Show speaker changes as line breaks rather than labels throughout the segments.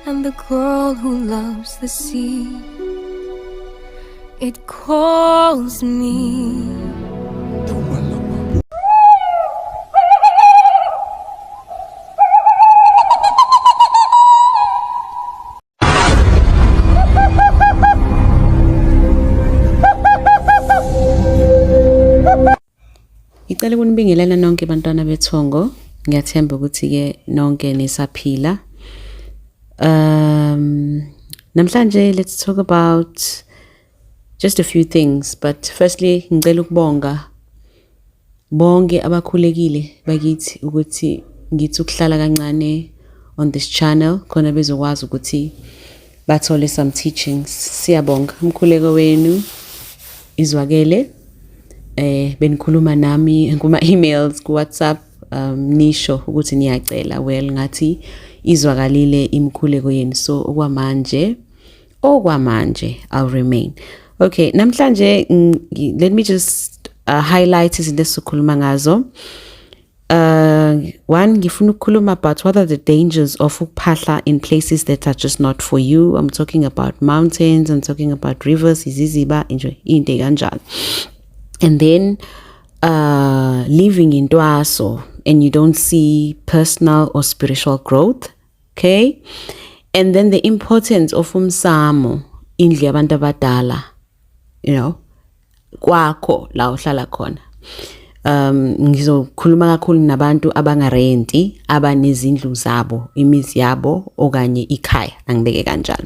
And the girl who loves the sea. It calls me.
Ngicela ukunibingelela nonke bantwana bethongo. Ngiyathemba ukuthi-ke nonke nisaphila. Namhlanje let's talk about just a few things, but firstly ngicela ukubonga bonke abakhulekile bakithi ukuthi ngithi ukuhlala kancane on this channel khona bezokwazi ukuthi bathole some teachings. Siyabonga umkhuleko wenu izwakele. Benikhuluma nami kuma emails, ku WhatsApp, nisho ukuthi niyacela. Well, ngathi izwakalile imikhuleko yenu, so okwamanje I'll remain. Okay, namhlanje let me just highlight izinto esizokhuluma ngazo. One, ngifuna ukukhuluma about what are the dangers of ukuphahla in places that are just not for you. I'm talking about mountains, I'm talking about rivers, iziziba nje, into kanjalo. And then living in Dwaso and you don't see personal or spiritual growth, okay? And then the importance of umsamo, indlu yabantu abadala, kwakho la uhlala khona. Ngizokhuluma kakhulu nabantu abangarenti, abanezindlu zabo, imizi yabo okanye ikhaya, angibeke kanjalo.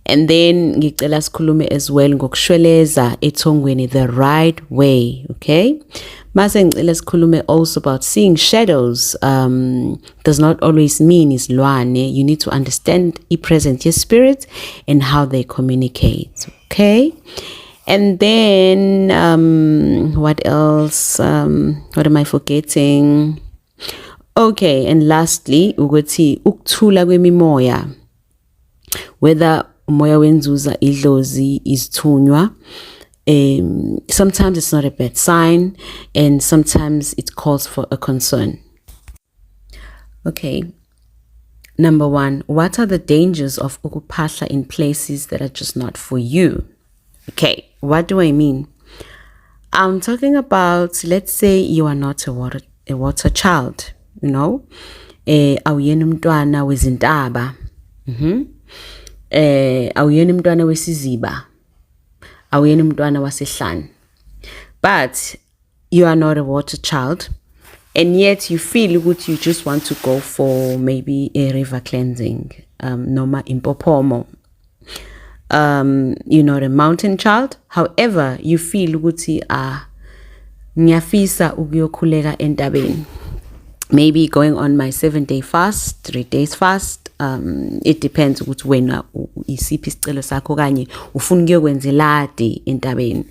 And then ngicela sikhulume as well ngokushweleza ethongweni the right way, okay? Mase ngicela sikhulume also about seeing shadows does not always mean izilwane. You need to understand i-presence ye-spirit and how they communicate, okay? And then what else? What am I forgetting? Okay, and lastly, ukuthi ukuthula kwemimoya, whether umoya wenzuza, idlozi, izithunywa, sometimes it's not a bad sign and sometimes it calls for a concern. Okay, number one, what are the dangers of ukuphahla in places that are just not for you? Okay, what do I mean? I'm talking about, let's say you are not a water child. Awuyena umntwana wezintaba. Awuyena umntwana wesiziba. Awuyena umntwana wasehlane. But you are not a water child and yet you feel ukuthi you just want to go for maybe a river cleansing, noma impopomo. You're not a mountain child, however you feel ukuthi, ah, ngiyafisa ukuyokhuleka entabeni, maybe going on my 7 day fast, 3 days fast. It depends ukuthi wena isiphi isicelo sakho kanye ufuna ukuyokwenza iladi entabeni.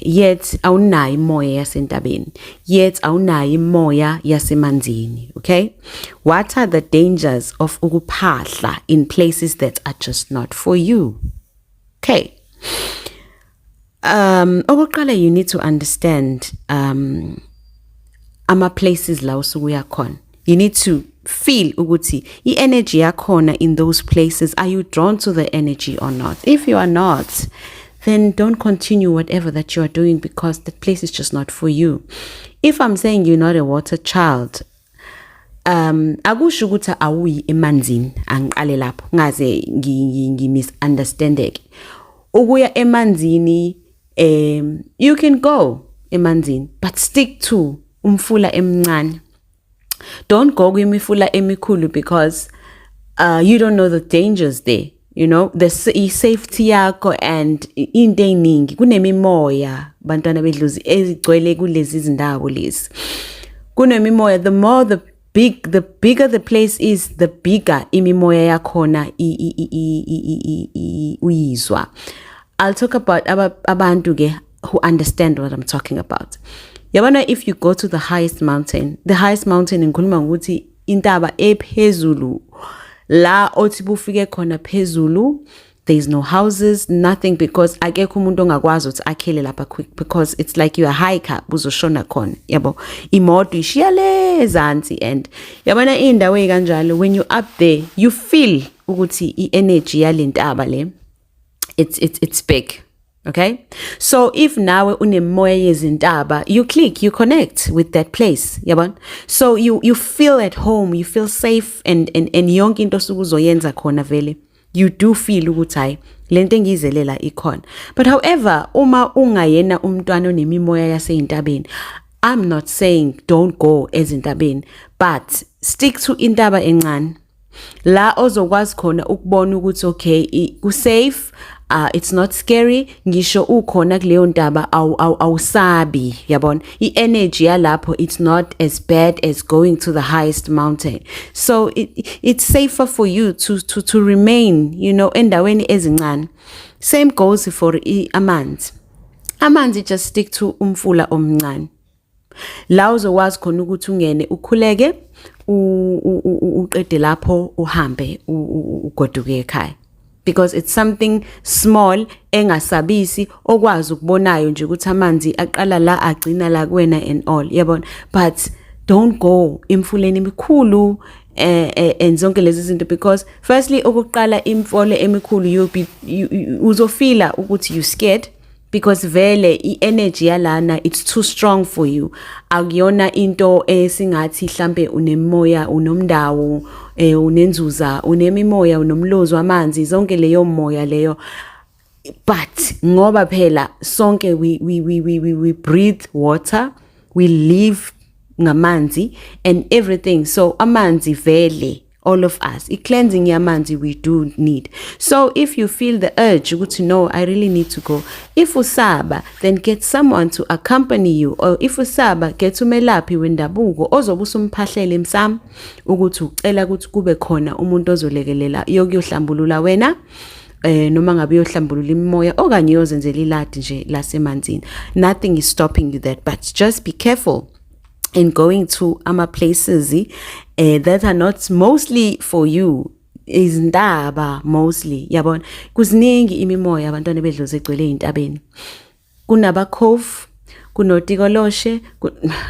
Yet awunayo imoya yasentabeni, yet awunayo imoya yasemanzini, okay? What are the dangers of ukuphahla in places that are just not for you? Okay, okokuqala, you need to understand ama places la usuke uya khona. You need to feel ukuthi i-energy yakhona in those places, are you drawn to the energy or not? If you are not, then don't continue whatever that you are doing, because that place is just not for you. If I'm saying you're not a water child, akusho ukuthi awuyi emanzini. Angiqale lapho ngaze ngi-misunderstandeke. Ukuya emanzini, you can go emanzini, but stick to umfula emncane. Don't go kwimifula emikhulu because you don't know the dangers there, the safety yakho and into eziningi. Kunemimoya, bantwana bedlozi, ezigcwele kulezi zindawo lezi. Kunemimoya. The more the big the bigger the place is, the bigger imimoya yakhona uyizwa. I'll talk about abantu ke who understand what I'm talking about. Yabona, if you go to the highest mountain, the highest mountain, ngikhuluma ngokuthi intaba ephezulu la othi bufike khona phezulu. There's no houses, nothing, because akekho umuntu ongakwazi ukuthi akhele lapha quick, because it's like you are hiker, uzoshona khona, yabo. Imoto ishiya le ezansi. And yabona iy'ndawo ey'kanjalo, when you up there, you feel ukuthi i-energy yale ntaba le, it's big, okay? So if nawe unemoya yezintaba, you click, you connect with that place, yabona. So you feel at home, you feel safe, and yonke into osuke uzoyenza khona vele, you do feel ukuthi hayi, lento engiyizelela ikhona. But however, uma ungayena umntwana onemimoya yaseyintabeni, I'm not saying don't go ezintabeni, but stick to intaba encane la ozokwazi khona ukubona ukuthi okay, ku-safe, it's not scary. Ngisho ukhona kuleyo ntaba, awusabi, yabona. I-energy yalapho, it's not as bad as going to the highest mountain. So it's safer for you to remain endaweni ezincane. Same goes for amanzi. Amanzi, just stick to umfula omncane la uzokwazi khona ukuthi ungene, ukhuleke, uqede lapho, uhambe, ugoduke ekhaya, because it's something small engasabisi, okwazi ukubonayo nje ukuthi amanzi aqala la, agcina la kuwena and all, yabona. But don't go emfuleni emikhulu and zonke lezi zinto, because firstly, okokuqala, imfula emikhulu, uzofila ukuthi you scared, because vele i-energy yalana, it's too strong for you. Akuyona into esingathi mhlambe unemoya, unomndawo, unenzuza, unemimoya, unomlozi wamanzi, zonke leyo moya leyo. But ngoba phela sonke we breathe water, we live ngamanzi and everything, so amanzi vele, all of us, i-cleansing yamanzi we do need. So if you feel the urge ukuthi no, I really need to go, if usaba, then get someone to accompany you, or if usaba, get umelaphi wendabuko ozobe usumphahlele emsamo ukuthi ucela ukuthi kube khona umuntu ozolekelela yokuyohlambulula wena, noma ngabe uyohlambulula imimoya okanye uyozenzela iladi nje lasemanzini. Nothing is stopping you that, but just be careful in going to ama places that are not mostly for you. Izintaba mostly, yabona, kuziningi imimoya, abantwana bedlozi, egcwele ey'ntabeni. Kunabakhovu, kunotikoloshe,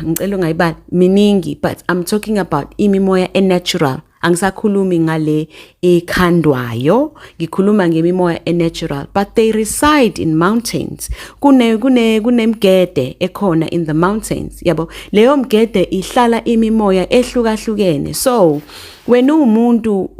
ngicela ungayibali, miningi, but I'm talking about imimoya e-natural. Angisakhulumi ngale ekhandwayo, ngikhuluma ngemimoya e-natural, but they reside in mountains. Kunemgede ekhona in the mountains, yabo. Leyo mgede ihlala imimoya ehlukahlukene. So wena uwumuntu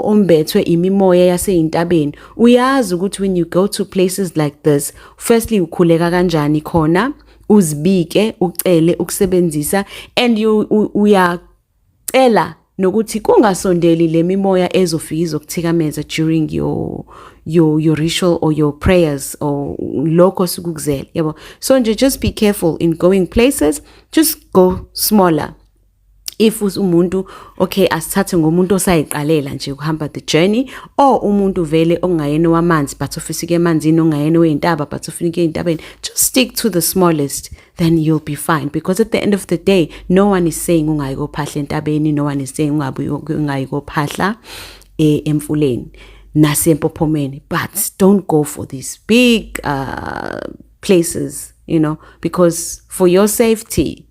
ombethwe imimoya yaseyintabeni, uyazi ukuthi when you go to places like this, firstly, ukhuleka kanjani khona, uzibike, ucele ukusebenzisa, and you uyacela nokuthi kungasondeli le mimoya ezofika izokuthikameza during your ritual or your prayers or lokho osukukuzele, yabo. So nje, just be careful in going places. Just go smaller. If umuntu, okay, asithathe ngomuntu osayiqalela nje ukuhamba the journey, or umuntu vele ongayena wamanzi but ofisa ukuya emanzini, ongayena wey'ntaba but ufuna ukuya ey'ntabeni, just stick to the smallest, then you'll be fine, because at the end of the day, no one is saying ungayi kophahla entabeni, no one is saying ungabi ungayi kophahla emfuleni nasempophomeni, but don't go for these big places because for your safety,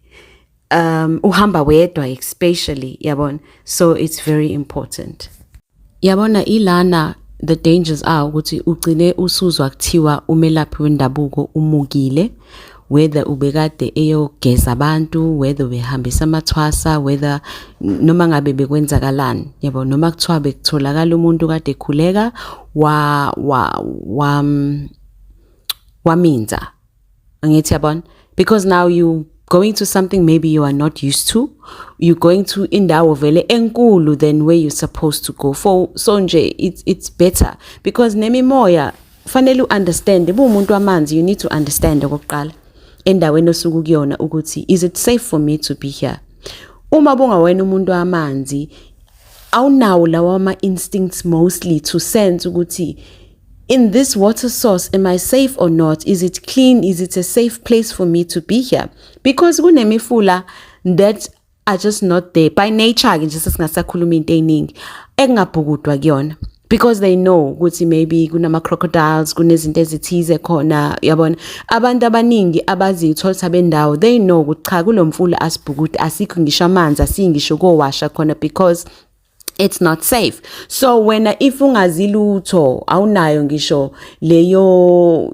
uhamba wedwa especially, yabona. So it's very important, yabona. Ilana the dangers are ukuthi ugcine usuzwa kuthiwa umelaphi wendabuko umukile, whether ubekade eyogeza abantu, whether ubehambisa amathwasa, whether noma ngabe bekwenzakalani, yabo, noma kuthiwa bekutholakala umuntu kade ekhuleka wa wa wa waminza, angithi yabona, because now you going to something maybe you are not used to. You're going to indawo vele enkulu than where you're supposed to go for. So nje it's better, because nemimoya fanele u-understand. Umuntu wamanzi, you need to understand okokuqala endaweni osuke kuyona ukuthi is it safe for me to be here. Uma bungawena umuntu wamanzi, awunawo lawa ama-instincts mostly to sense ukuthi in this water source, am I safe or not? Is it clean? Is it a safe place for me to be here? Because kunemifula that are just not there by nature ke nje, sesingasakhuluma into eziningi, ekungabhukudwa kuyona. Because they know ukuthi maybe kunama crocodiles, kunezinto ezithize khona, yabona. Abantu abaningi abazithola bendawo, they know ukuthi cha, kulomfula asibhukude, asikho ngisho amanzi, asingisho kowasha khona because it's not safe. So wena if ungazi lutho, awunayo ngisho leyo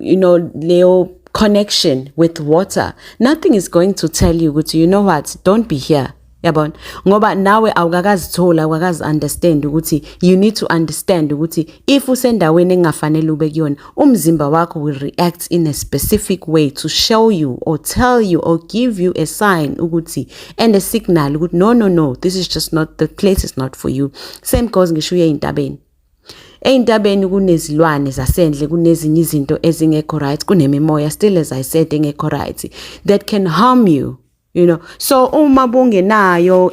leyo connection with water, nothing is going to tell you ukuthi, "You know what, don't be here," yabona, ngoba nawe awukakazithola, awukakazi understand ukuthi you need to understand ukuthi if usendaweni engafanele ube kuyona, umzimba wakho will react in a specific way to show you or tell you or give you a sign ukuthi and a signal ukuthi no, this is just not the place, is not for you. Same goes ngisho uye ey'ntabeni. Ey'ntabeni kunezilwane zasendle, kunezinye izinto ezingekho right, kunemimoya still, as I said, engekho right that can harm you. So uma bungenayo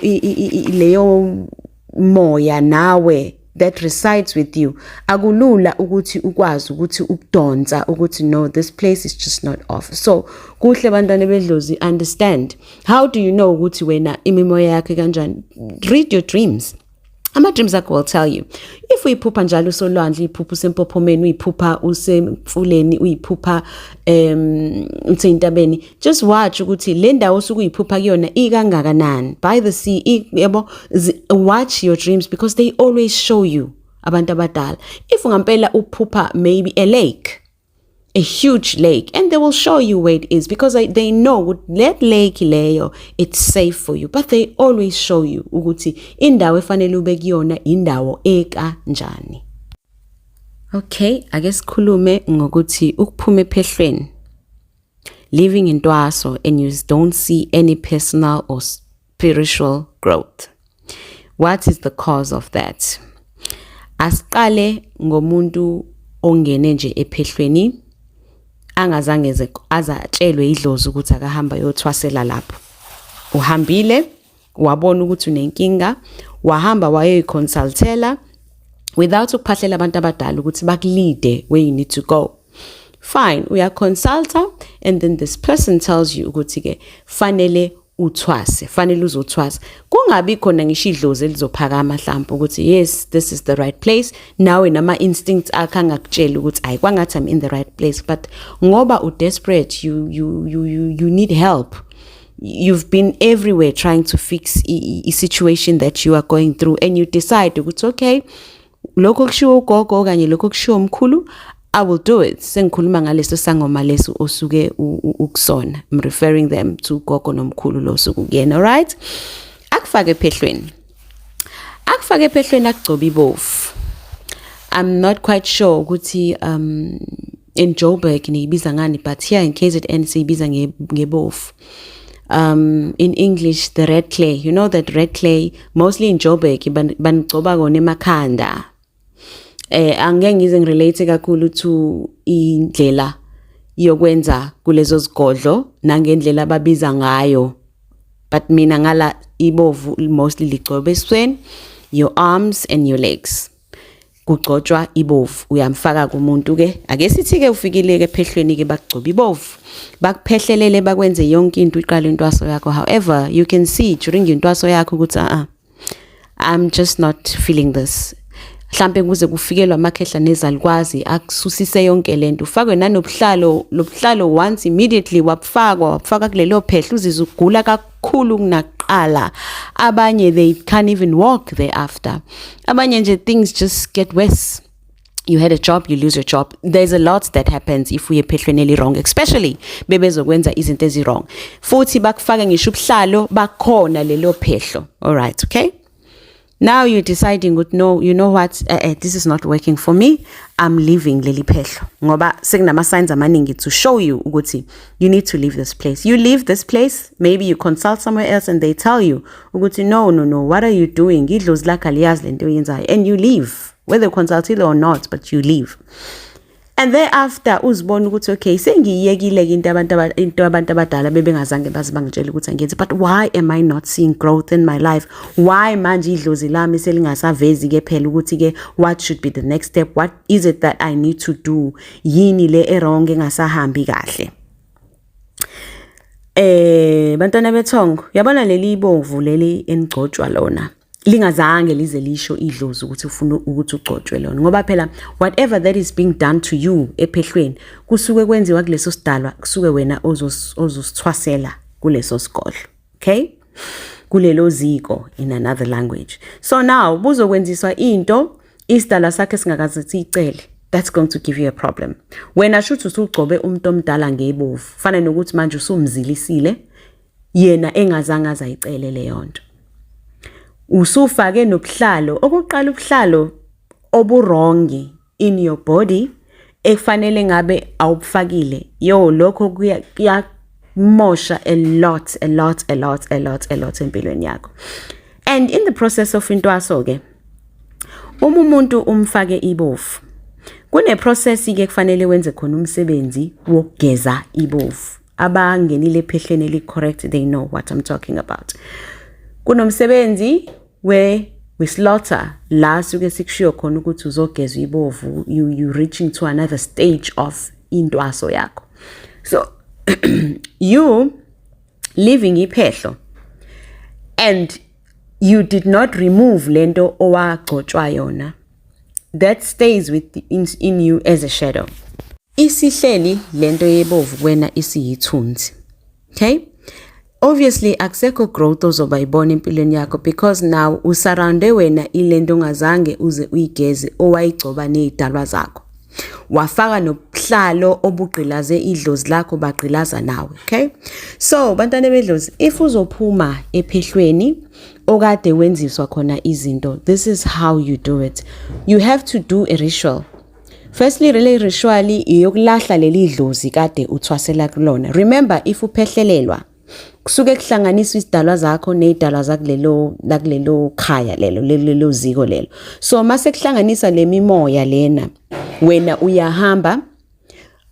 leyo moya nawe that resides with you, akulula ukuthi ukwazi ukuthi ukudonsa ukuthi no, this place is just not off. So kuhle, bantwana bedlozi, understand. How do you know ukuthi wena imimoya yakho kanjani? Read your dreams. Ama-dreams akho will tell you. If uyiphupha njalo usolwandle, uyiphupha usempophomeni, uyiphupha usemfuleni, uyiphupha useyintabeni, just watch ukuthi le ndawo osuke uyiphupha kuyona ikangakanani, by the sea, yabo. Watch your dreams because they always show you, abantu abadala. If ngampela uphupha maybe a lake, a huge lake, and they will show you where it is because they know that lake leyo, it's safe for you. But they always show you ukuthi indawo efanele ube kuyona indawo ekanjani. Okay, ake sikhulume ngokuthi ukuphuma ephehlweni, living in Ntwaso and you don't see any personal or spiritual growth. What is the cause of that? Asiqale ngomuntu ongene nje ephehlweni angazange ze azatshelwe idlozi ukuthi akahamba yothwasela lapho. Uhambile, wabona ukuthi unenkinga, wahamba wayoyiconsultela without ukuphahlela abantu abadala ukuthi baku-leade where you need to go. Fine, uyaconsulta and then this person tells you ukuthi ke fanele uthwase, fanele uzothwasa. Kungabi khona ngisho idlozi elizophakama mhlawumbe ukuthi yes, this is the right place, nawe nama instincts akho angakutshela ukuthi ayi, kwangathi I'm in the right place, but ngoba u desperate, you need help, you've been everywhere trying to fix i situation that you are going through, and you decide ukuthi okay, lokho kushiwo ugogo okanye lokho kushiwo umkhulu, I will do it. Sengikhuluma ngaleso sangoma leso osuke ukusona. I'm referring them to gogo nomkhulu lo osuke kuyena, all right? Akufake ephehlweni. Akufake ephehlweni, akugcoba ibovu. I'm not quite sure ukuthi in Joburg niyibiza ngani, but here in KZN siyibiza ngebovu. In English, the red clay. You know that red clay, mostly in Joburg banigcoba kona emakhanda. Angeke ngize ngirelate kakhulu to indlela yokwenza kulezo zigodlo nangendlela ababiza ngayo, but mina ngala ibovu mostly ligcoba esweni, your arms and your legs. Kugcotshwa ibovu, uyamfaka kumuntu ke. Ake sithi ke ufikile ke ephehlweni ke, bakugcoba ibovu, bakuphehlelele, bakwenze yonke into, iqala intwaso yakho. However, you can see during intwaso yakho ukuthi ah, I'm just not feeling this. Mhlambe kuze kufikelwa amakhehla nezalukwazi akususise yonke lento, ufakwe nanobuhlalo. Lobuhlalo, once immediately wabufakwa, wabufaka kulelo phehlo, uzizwa ugula kakhulu kunakuqala. Abanye, they can't even walk thereafter. Abanye nje, things just get worse. You had a job, you lose your job. There's a lot that happens if uye ephehlweni eli-wrong, especially bebezokwenza izinto ezi-wrong futhi bakufake ngisho ubuhlalo bakhona lelo phehlo. All right, okay. Now you're deciding ukuthi no, you know what, this is not working for me, I'm leaving leli phehlo, ngoba sekunama signs amaningi to show you ukuthi you need to leave this place. You leave this place, maybe you consult somewhere else and they tell you ukuthi no, what are you doing? Idlozi lakho aliyazi lento oyenzayo. And you leave, whether consulted or not, but you leave. And thereafter uzibona ukuthi okay, sengiyiyekile ke into abantu abadala bebengazange baze bangitshela ukuthi angiyenze, but why am I not seeing growth in my life? Why manje idlozi lami selingasavezi ke phela ukuthi ke what should be the next step? What is it that I need to do? Yini le e-wrong engasahambi kahle? Bantwana bethongo, yabona leli ibovu leli enigcotshwa lona. Lingazange lize lisho idlozi ukuthi ufuna ukuthi ugcotshwe lona, ngoba phela whatever that is being done to you ephehlweni kusuke kwenziwa kuleso sidalwa, kusuke wena ozosithwasela kuleso sigodlo, okay, kulelo ziko, in another language. So now buzokwenziswa into isidalwa sakhe singakaze siyicele. That's going to give you a problem. Wena shuthi usugcobe umuntu omdala ngebovu, fana nokuthi manje usumzilisile yena engazange azayicele leyo nto. Usufake nobuhlalo okokuqala, ubuhlalo obu-wrong in your body ekufanele ngabe awubufakile. Yo, lokho kuyamosha a lot, a lot, a lot, a lot, a lot empilweni yakho. And in the process of intwaso ke, uma umuntu umfake ibovu, kune process ke kufanele wenze khona umsebenzi wokugeza ibovu. Abangenile ephehlweni eli correct, they know what I'm talking about. Kunomsebenzi we slaughter la suke sikushiyo khona ukuthi uzogezwa ibovu, you reaching to another stage of intwaso yakho. So you leaving iphehlo and you did not remove lento owagcotshwa yona, that stays in you as a shadow. Isihleli lento yebovu kuwena, isiyithunzi, okay? Obviously akusekho growth ozoba ibona empilweni yakho because now usurrounde wena ilento ongazange uze uyigeze, owayigcoba nezidalwa zakho, wafaka nobuhlalo obugqilaze idlozi lakho, bagqilaza nawe, okay? So bantwana bedlozi, if uzophuma ephehlweni okade wenziswa khona izinto, this is how you do it. You have to do a ritual. Firstly, le ritual iyokulahla leli dlozi kade uthwasela kulona. Remember, if uphehlelelwa, kusuke kuhlanganiswa isidalwa zakho nezidalwa zakulelo, lakulelo khaya lelo, lelo ziko lelo. So mase kuhlanganisa le mimoya lena, wena uyahamba,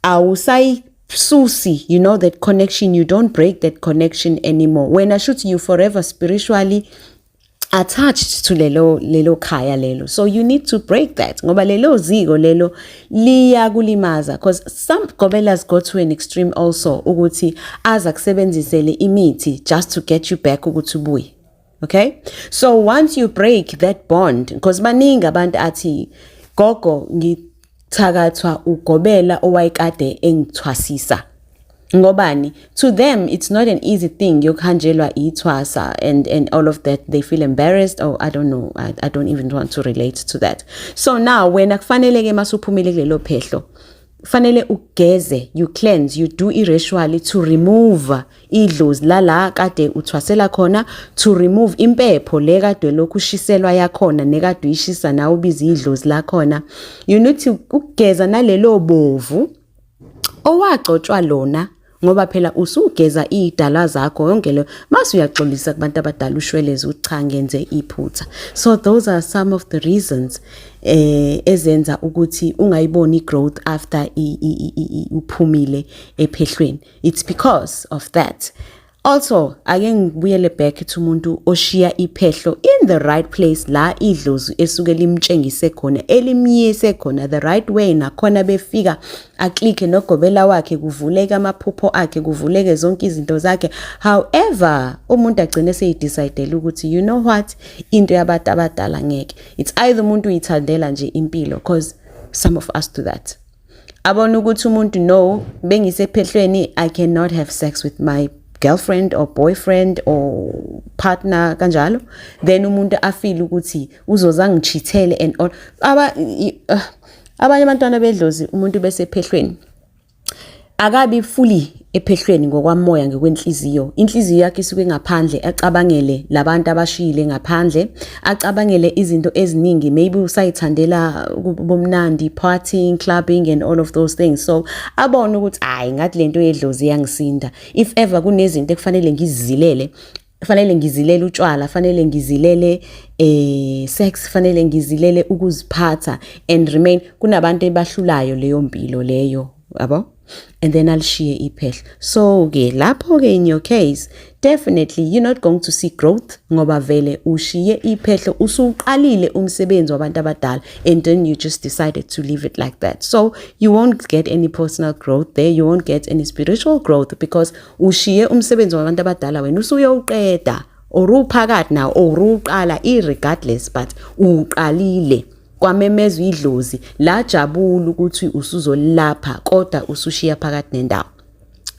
awusayisusi, you know that connection, you don't break that connection anymore. Wena shuthi you forever spiritually attached to lelo khaya lelo. So you need to break that, ngoba lelo ziko lelo liyakulimaza, because some gobelas go to an extreme also ukuthi aza kusebenzisele imithi just to get you back ukuthi ubuye, okay? So once you break that bond, because baningi abantu athi, "Gogo, ngithakathwa ugobela owayekade engithwasisa." Ngobani? To them it's not an easy thing yokuhanjelwa ithwasa and all of that. They feel embarrassed or I don't know, I don't even want to relate to that. So now wena kufanele ke masuphumile kulelo phehlo, fanele ugeze, you cleanse, you do i-ritual to remove idlozi lala kade uthwasela khona, to remove impepho le kade lokhu ushiselwa yakhona, nekade uyishisa nawe ubiza idlozi lakhona. You need to ukugeza nalelo bovu owagcotshwa lona, ngoba phela usugeza izidalwa zakho yonke leyo. Mase uyaxolisa kubantu abadala, ushweleze ukuthi cha, ngenze iphutha. So those are some of the reasons ezenza ukuthi ungayiboni i-growth after uphumile ephehlweni. It's because of that. Also, ake ngibuyele back to umuntu oshiya iphehlo in the right place, la idlozi esuke limtshengise khona, elimyise khona the right way, nakhona befika aklikhe nogobela wakhe, kuvuleke amaphupho akhe, kuvuleke zonke izinto zakhe. However, umuntu agcine seyidecidele ukuthi, you know what, into yabantu abadala ngeke. It's either umuntu uyithandela nje impilo, because some of us do that. Abona ukuthi umuntu, no, bengisephehlweni, I cannot have sex with my girlfriend or boyfriend or partner kanjalo. Then umuntu afeel ukuthi uzoza ngichithele and all. Aba abanye abantwana bedlozi, umuntu bese phehlweni, akabi fully ephehlweni ngokwamoya, ngokwenhliziyo. Inhliziyo yakhe isuke ngaphandle, acabangele labantu abashiyile ngaphandle, acabangele izinto eziningi. Maybe usayithandela ubumnandi, partying, clubbing and all of those things. So abone ukuthi hayi, ngathi lento yedlozi iyangisinda. If ever kunezinto ekufanele ngizilele, fanele ngizilele utshwala, fanele ngizilele sex, fanele ngizilele ukuziphatha and remain. Kunabantu ebahlulayo leyo mpilo leyo, yabo, and then alishiye iphehlo. So ke lapho ke, in your case, definitely you're not going to see growth, ngoba vele ushiye iphehlo usuqalile umsebenzi wabantu abadala and then you just decided to leave it like that. So you won't get any personal growth there, you won't get any spiritual growth, because ushiye umsebenzi wabantu abadala, wena usuyowuqeda. Or uphakathi nawo or uqala, irregardless, but uqalile kwamemezwa idlozi lajabula ukuthi usuzolapha, kodwa usushiya phakathi nendawo.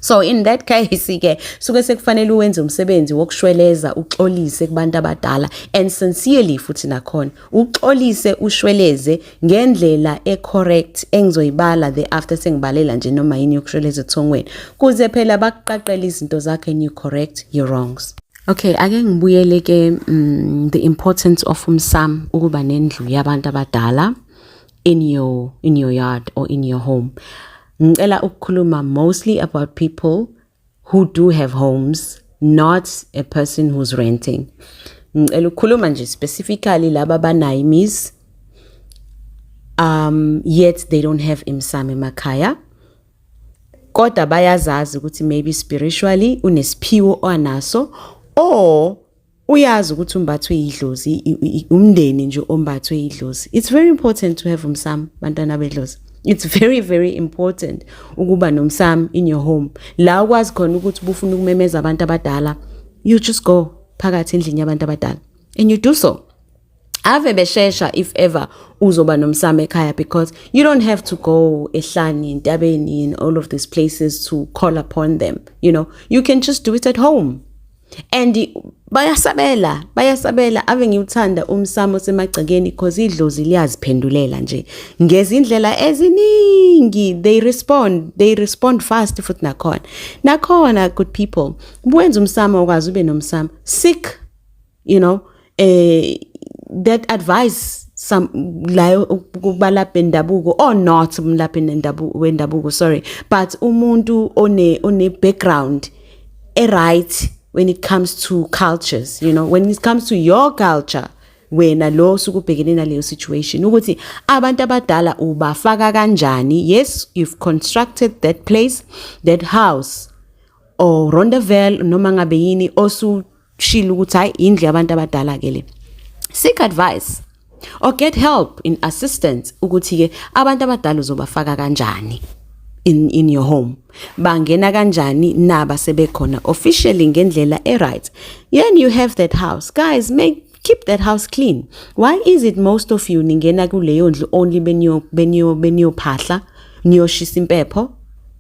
So in that case ke suke sekufanele uwenze umsebenzi wokushweleza, uxolise kubantu abadala, and sincerely futhi nakhona uxolise, ushweleze ngendlela e-correct engizoyibala the after sengibalela nje noma yini yokushweleza ethongweni, kuze phela bakuqaqele izinto zakho and you correct your wrongs. Okay, ake ngibuyele ke the importance of umsam, ukuba nendlu yabantu abadala in your yard or in your home. Ngicela ukukhuluma mostly about people who do have homes, not a person who's renting. Ngicela ukukhuluma nje specifically laba abanayo imizi yet they don't have imsamo emakhaya, kodwa bayazazi ukuthi maybe spiritually unesiphiwo anaso or uyazi ukuthi umbathwe idlozi, umndeni nje ombathwe idlozi. It's very important to have umsamo, bantwana bedlozi. It's very, very important ukuba nomsamo in your home, la ukwazi khona ukuthi ubufuna ukumemeza abantu abadala, you just go phakathi endlini yabantu abadala and you do so. Ave beshesha if ever uzoba nomsamo ekhaya, because you don't have to go ehlani, entabeni, in all of these places to call upon them. You can just do it at home and bayasabela, bayasabela. Ave ngiwuthanda umsamo osemagcekeni because idlozi liyaziphendulela nje ngezindlela eziningi. They respond, they respond fast futhi nakhona. Nakhona, good people, wenza umsamo, ukwazi ube nomsamo, seek that advice some la kubalaphi bendabuko or not umlaphi wendabuko, sorry, but umuntu one background e right when it comes to cultures, when it comes to your culture, wena lo sukubhekene naleyo situation ukuthi abantu abadala ubafaka kanjani. Yes, you've constructed that place, that house or rondavel, noma ngabe yini osushilo ukuthi hayi, indlu yabantu abadala ke le. Seek advice or get help in assistance ukuthi ke abantu abadala uzobafaka kanjani in your home, bangena kanjani naba sebekhona officially ngendlela e-right. Then you have that house, guys, make keep that house clean. Why is it most of you ningena kuleyo ndlu only beniyophahla, niyoshisa impepho?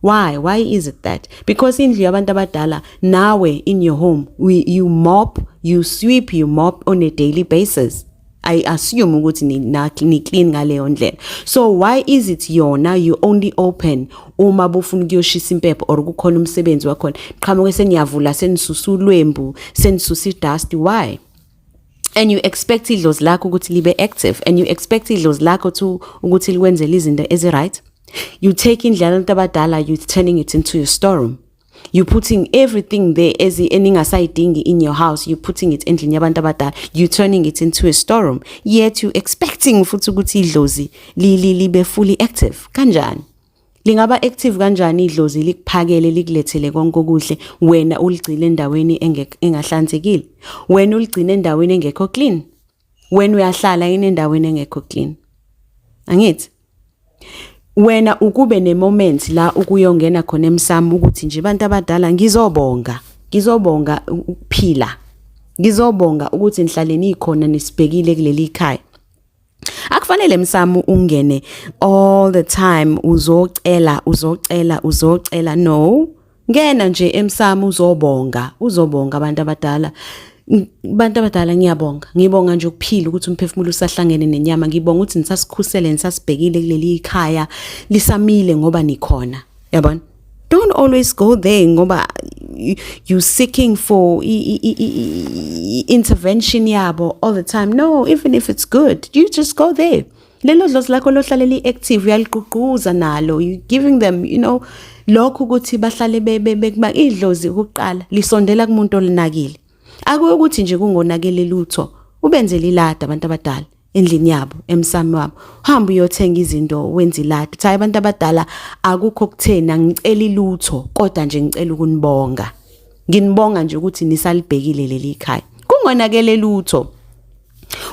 Why is it that? Because indlu yabantu abadala, nawe in your home you mop, you sweep, you mop on a daily basis. I assume ukuthi ni clean ngaleyo ndlela. So why is it yona you only open uma bufuna ukuyoshisa impepho or kukhona umsebenzi wakhona, qhamuke seniyavula, senisusa ulwembu, senisusa idust? Why? And you expect idlozi lakho ukuthi libe active, and you expect idlozi lakho to ukuthi likwenzele izinto ezi-right. You take indlu yabantu abadala, you turning it into your storeroom. You putting everything there ezi eningasayidingi in your house, you putting it endlini yabantu abadala, you turning it into a storeroom, yet you expecting futhi ukuthi idlozi libe fully active. Kanjani lingaba active? Kanjani idlozi likuphakele, likulethele konke okuhle, wena uligcine endaweni engahlanzekile, wena uligcine endaweni engekho clean? Wena uyahlala yini endaweni engekho clean? Angithi wena ukube nemoment la ukuyongena khona emsamo ukuthi nje, bantu abadala, ngizobonga, ngizobonga ukuphila, ngizobonga ukuthi nihlale nikhona, nisibhekile kuleli khaya. Akufanele emsamo ungene all the time uzocela, uzocela, uzocela. No, ngena nje emsamo uzobonga, uzobonga abantu abadala. Bantu abadala, ngiyabonga, ngibonga nje ukuphila, ukuthi umphefumulo usahlangene nenyama. Ngibonga ukuthi nisasikhusele, nisasibhekile kuleli khaya, lisamile ngoba nikhona, yabona. Don't always go there ngoba you seeking for intervention yabo all the time. No, even if it's good, you just go there. Lelo dlozi lakho lohlale li-active, uyaligqugquza nalo, you giving them lokho ukuthi bahlale bekuba idlozi ukuqala lisondela kumuntu olinakile. Akuyokuthi nje kungonakele lutho. Ubenzele ilada abantu abadala endlini yabo, emsamo wabo. Hamba uyothenga izinto, wenza ilada, uthi, "Hayi, abantu abadala, akukho kutheni, angiceli lutho, kodwa nje ngicela ukunibonga, nginibonga nje ukuthi nisalibhekile leli khaya, kungonakele lutho."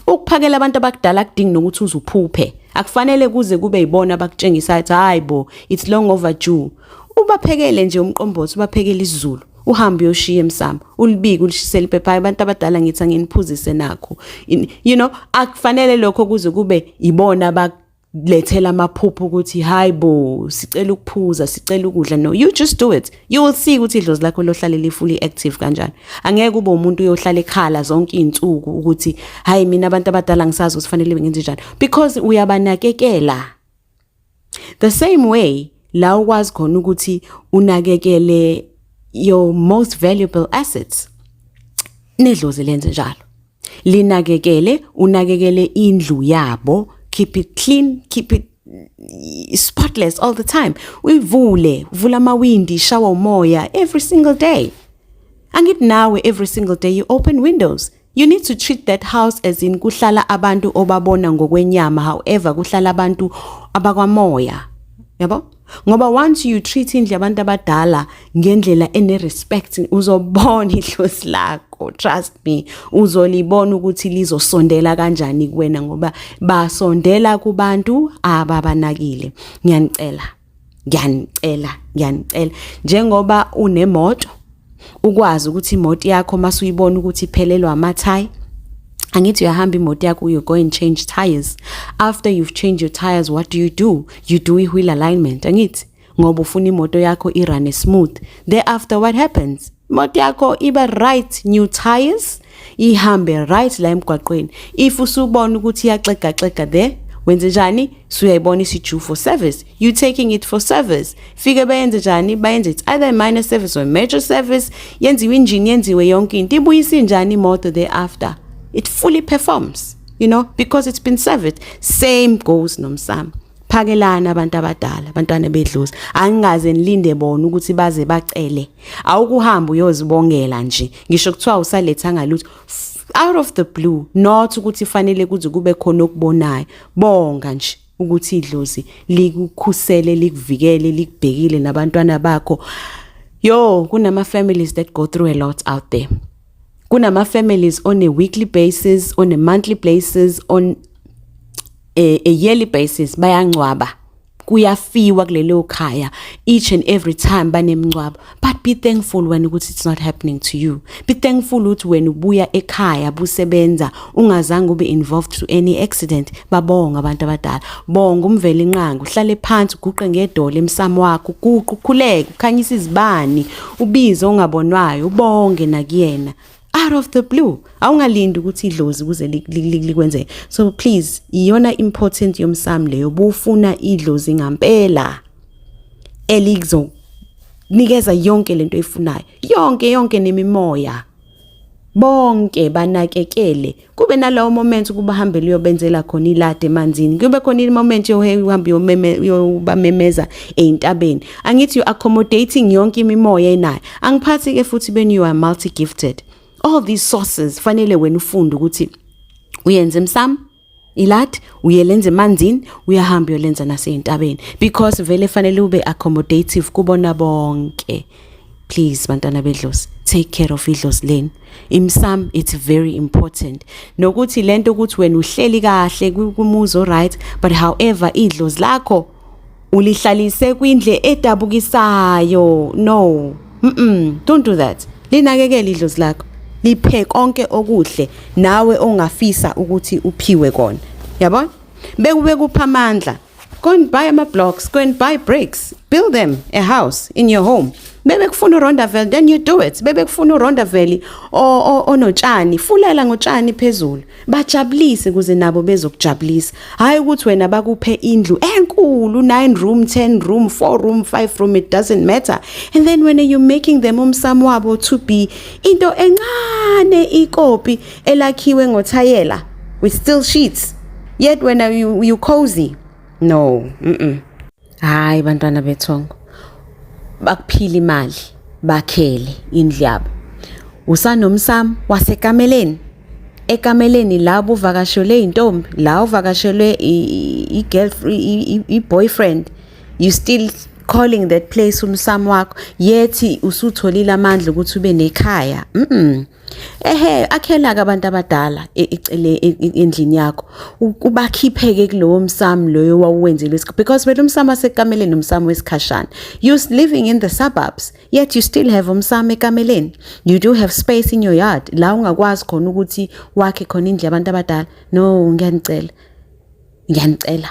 Ukuphakela abantu abakudala kudingi nokuthi uze uphuphe. Akufanele kuze kube yibona abakutshengisa ukuthi, "Hayi bo, it's long overdue." Ubaphekele nje umqombothi, ubaphekele isiZulu. Uhambe uyoshiya emsamo, ulibike, ulishisele iphepha. Abantu abadala, ngithi anginiphuzise nakho. Akufanele lokho kuze kube ibona lethela amaphupho ukuthi, "Hayi bo, sicela ukuphuza, sicela ukudla." No, you just do it. You will see ukuthi idlozi lakho lohlale li fully active kanjani. Angeke ube umuntu uyohlala ekhala zonke izinsuku ukuthi, "Hayi, mina abantu abadala ngisazi ukuthi fanele ngenze njani," because uyabanakekela the same way la ukwazi khona ukuthi unakekele your most valuable assets. Nedlozi lenze njalo, linakekele, unakekele indlu yabo. Keep it clean, keep it spotless all the time. Uyivule, uvula amawindi, shower umoya every single day. Angithi nawe every single day you open windows? You need to treat that house as in kuhlala abantu obabona ngokwenyama, however kuhlala abantu abakwamoya, yabo. Ngoba once you treat indlu yabantu abadala ngendlela ene respect, uzobona idlozi lakho, trust me, uzolibona ukuthi lizosondela kanjani kuwena, ngoba basondela kubantu ababanakile. Ngiyanicela, ngiyanicela, ngiyanicela, njengoba unemoto, ukwazi ukuthi imoto yakho masuyibona ukuthi iphelelwa amathayi, angithi uyahamba imoto yakho, you go and change tires? After you've changed your tires, what do you do? You do i-wheel alignment, angithi? Ngoba ufuna imoto yakho i-run smooth. Thereafter, what happens? Imoto yakho iba right, new tires, ihambe right la emgwaqweni. If usubona ukuthi iyaxegaxega there, wenze njani? Suyayibona isi-due for service, you taking it for service. Fike bayenze njani? Bayenze, it's either a minor service or a major service. Yenziwe injini, yenziwe yonke into, ibuyisa injani imoto thereafter? It fully performs because it's been serviced. Same goes nomsamo. Phakelana abantu abadala, abantwana bedlozi. Angingaze nilinde bona ukuthi baze bacele. Awukuhamba uyozibongela nje, ngisho kuthiwa usalethanga lutho, out of the blue, not ukuthi fanele kuze kube khona okubonayo. Bonga nje ukuthi idlozi likukhusele, likuvikele, likubhekile nabantwana bakho. Yo, kunama families that go through a lot out there. Kunama families on a weekly basis, on a monthly basis, on a yearly basis bayangcwaba, kuyafiwa kulelo khaya. Each and every time banemngcwabo. But be thankful when ukuthi it's not happening to you. Be thankful ukuthi wena ubuya ekhaya busebenza, ungazange ube involved to any accident. Babonga abantu abadala, bonga uMvelinqangi, uhlale phansi, uguqe ngedolo emsamo wakho, uguqe, ukhuleke, ukhanyisa izibani, ubize ongabonwayo, ubonge nakuyena out of the blue. Awungalindi ukuthi idlozi kuze likwenzeke. So please, iyona important yomsamo leyo. Bufuna idlozi ngampela elizonikeza yonke lento oyifunayo, yonke yonke, nemimoya bonke banakekele. Kube nalawo moment ukuba hambele uyobenzela khona ilade emanzini, kube khona i-moment yohambe uyobamemeza ey'ntabeni. Angithi you accommodating yonke imimoya enayo? Angiphathi ke futhi when you are multi gifted, all these sources fanele wena ufunde ukuthi uyenze emsamo iladi, uyelenza emanzini, uyahamba uyolenza nasey'ntabeni, because vele fanele ube accommodative kubona bonke. Please, bantwana bedlozi, take care of idlozi lenu. Imsam, it's very important. Nokuthi lento ukuthi wena uhleli kahle kumuzi, right, but however idlozi lakho ulihlalise kwindle edabukisayo. No, don't do that. Linakekele idlozi lakho, liphe konke okuhle nawe ongafisa ukuthi uphiwe kona, yabona? Bekube kupha amandla, go and buy ama blocks, go and buy bricks, build them a house in your home. Bebe kufuna urondavel, then you do it. Bebe kufuna urondavel onotshani, fulela ngotshani phezulu, bajabulise ukuze nabo bezokujabulisa. Hayi ukuthi wena bakuphe indlu enkulu, 9 room, 10 room, 4 room, 5 room, it doesn't matter, and then when you're making them umsamo wabo to be into encane, ikopi elakhiwe ngothayela with steel sheets, yet when you cozy. No. Hayi, bantwana bethongo, bakuphila imali, bakhele indlu yabo. Usanomsamo wasekameleni, ekameleni labo uvakashelwe intombi, la uvakashelwe i-girlfriend, i-boyfriend, you still Calling that place umsamo wakho, yethi usutholile amandla ukuthi ube nekhaya. Ehe, akhela-ke abantu abadala icele endlini yakho, ubakhipheke kulowo msamo loyo wawuwenzile, because phela umsamo wasekameleni umsamo wesikhashana. You living in the suburbs, yet you still have umsamo ekameleni. You do have space in your yard la ungakwazi khona ukuthi wakhe khona indlu yabantu abadala. No, ngiyanicela, ngiyanicela.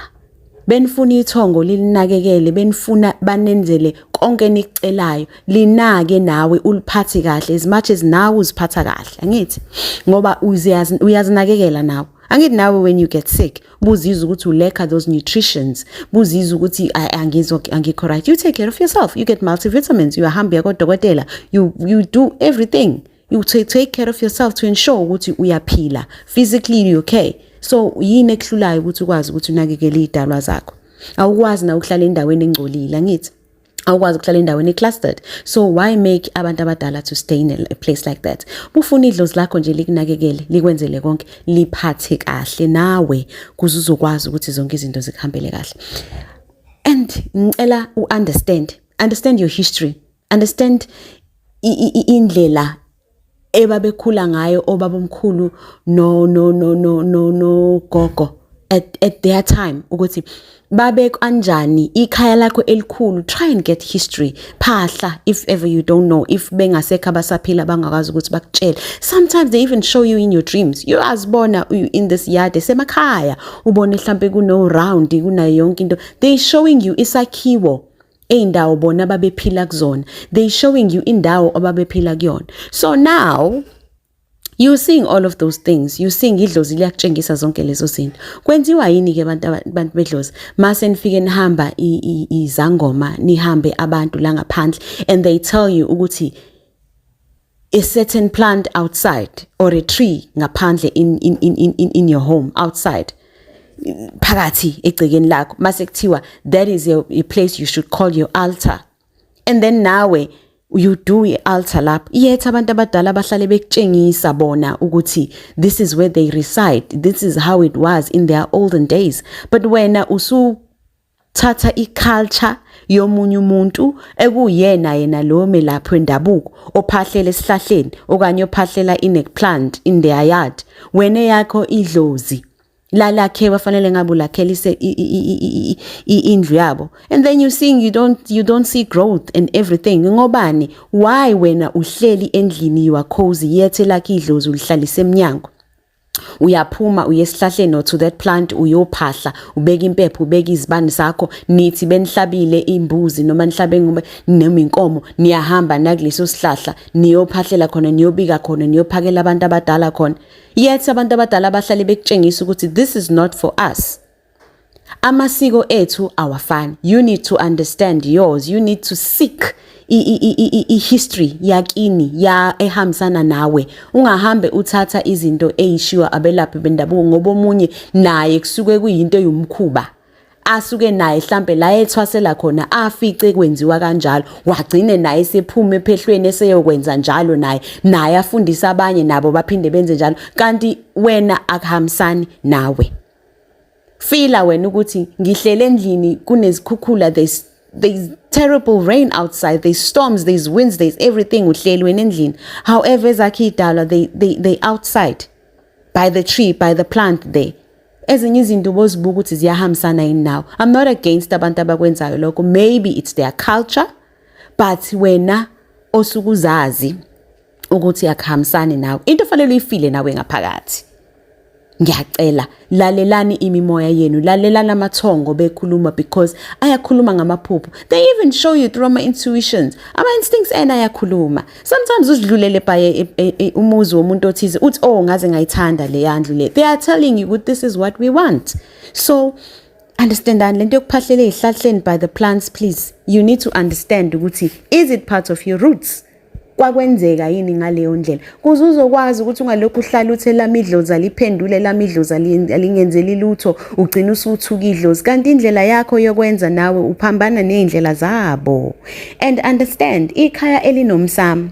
Benifuna ithongo lilinakekele, benifuna banenzele konke enikucelayo, linake nawe uliphathe kahle as much as nawe uziphatha kahle, angithi? Ngoba uyazinakekela nawe, angithi? Nawe when you get sick, buzizwa ukuthi u-lacka those nutritions, buzizwa ukuthi angizwa, angikho right, you take care of yourself, you get multivitamins, uyahamba uya kodokotela, you do everything, you take care of yourself to ensure ukuthi uyaphila physically, you okay. So yini ekuhlulayo ukuthi ukwazi ukuthi unakekele izidalwa zakho? Awukwazi na ukuhlala endaweni engcolile, angithi? Awukwazi ukuhlala endaweni e-clustered. So why make abantu abadala to stay in a place like that? Bufuna idlozi lakho nje likunakekele, likwenzele konke, liphathe kahle nawe, kuze uzokwazi ukuthi zonke izinto zikuhambele kahle. And ngicela u-understand, understand your history, understand indlela ebabekhula ngayo obabomkhulu no gogo at their time, ukuthi babe kanjani ikhaya lakho elikhulu. Try and get history, phahla if ever you don't know, if bengasekho abasaphila bangakwazi ukuthi bakutshele. Sometimes they even show you in your dreams. You azibona in this yard esemakhaya, ubone mhlambe kuno round, kunayo yonke into. They showing you isakhiwo ey'ndawo bona ababephila kuzona. They showing you indawo ababephila kuyona. So now you seeing all of those things, you seeing idlozi liyakutshengisa zonke lezo zinto. Kwenziwa yini-ke, abantu bedlozi, mase nifike nihamba izangoma, nihambe abantu la ngaphandle, and they tell you ukuthi a certain plant outside or a tree ngaphandle in your home outside, phakathi egcekeni lakho, mase kuthiwa that is a place you should call your altar, and then nawe you do i-altar lapho, yet abantu abadala bahlale bekutshengisa bona ukuthi this is where they reside, this is how it was in their olden days, but wena usuthatha i-culture yomunye umuntu ekuyena yena lo melaphi wendabuko ophahlela esihlahleni okanye ophahlela in a plant in their yard, wena yakho idlozi lalakhe bafanele ngabe ulakhelise indlu yabo, and then you seeing you don't see growth and everything. Ngobani? Why wena uhleli endlini, you are cozy, yet lakhe idlozi ulihlalise eminyango? Uyaphuma uye esihlahleni or to that plant, uyophahla, ubeka impepho, ubeka izibani zakho, nithi benihlabile imbuzi noma nihlabe ngoba noma inkomo, niyahamba nakuleso sihlahla, niyophahlela khona, niyobika khona, niyophakela abantu abadala khona, yet abantu abadala bahlale bekutshengisa ukuthi this is not for us. Amasiko ethu awafani. You need to understand yours. You need to seek i-history yakini ya ehambisana nawe. Ungahambe uthatha izinto eyishiwa abelaphi bendabuko, ngoba omunye naye kusuke kuyinto eyumkhuba asuke naye mhlambe la ethwasela khona, afice kwenziwa kanjalo, wagcine naye sephuma ephehlweni, eseyokwenza njalo naye, naye afundisa abanye, nabo baphinde benze njalo, kanti wena akuhambisani nawe. Fila wena ukuthi ngihlele endlini, kunezikhukhula, there's terrible rain outside, there's storms, there's winds, there's everything, uhleli wena endlini. However, ezakhe idalwa, they outside by the tree, by the plant there. Ezinye izinto bozibuka ukuthi ziyahambisana yini nawe. I'm not against abantu abakwenzayo lokho. Maybe it's their culture, but wena osuke uzazi ukuthi akuhambisani nawe, into ofanele uyifile nawe ngaphakathi. Ngiyacela, lalelani imimoya yenu, lalelani amathongo bekhuluma, because ayakhuluma ngamaphupho. They even show you through ama-intuitions, ama-instincts ena ayakhuluma. Sometimes uzidlulele by umuzi womuntu othize, uthi, "Oh, ngaze ngayithanda le yandlu le." They are telling you ukuthi this is what we want. So understandani lento yokuphahlela ey'hlahleni, by the plants. Please, you need to understand ukuthi is it part of your roots? Kwakwenzeka yini ngaleyo ndlela, kuze uzokwazi ukuthi ungalokhu uhlala uthe lami idlozi aliphendule, lami idlozi alingenzeli lutho, ugcina usuthuka idlozi, kanti indlela yakho yokwenza nawe uphambana ney'ndlela zabo. And understand, ikhaya elinomsamo,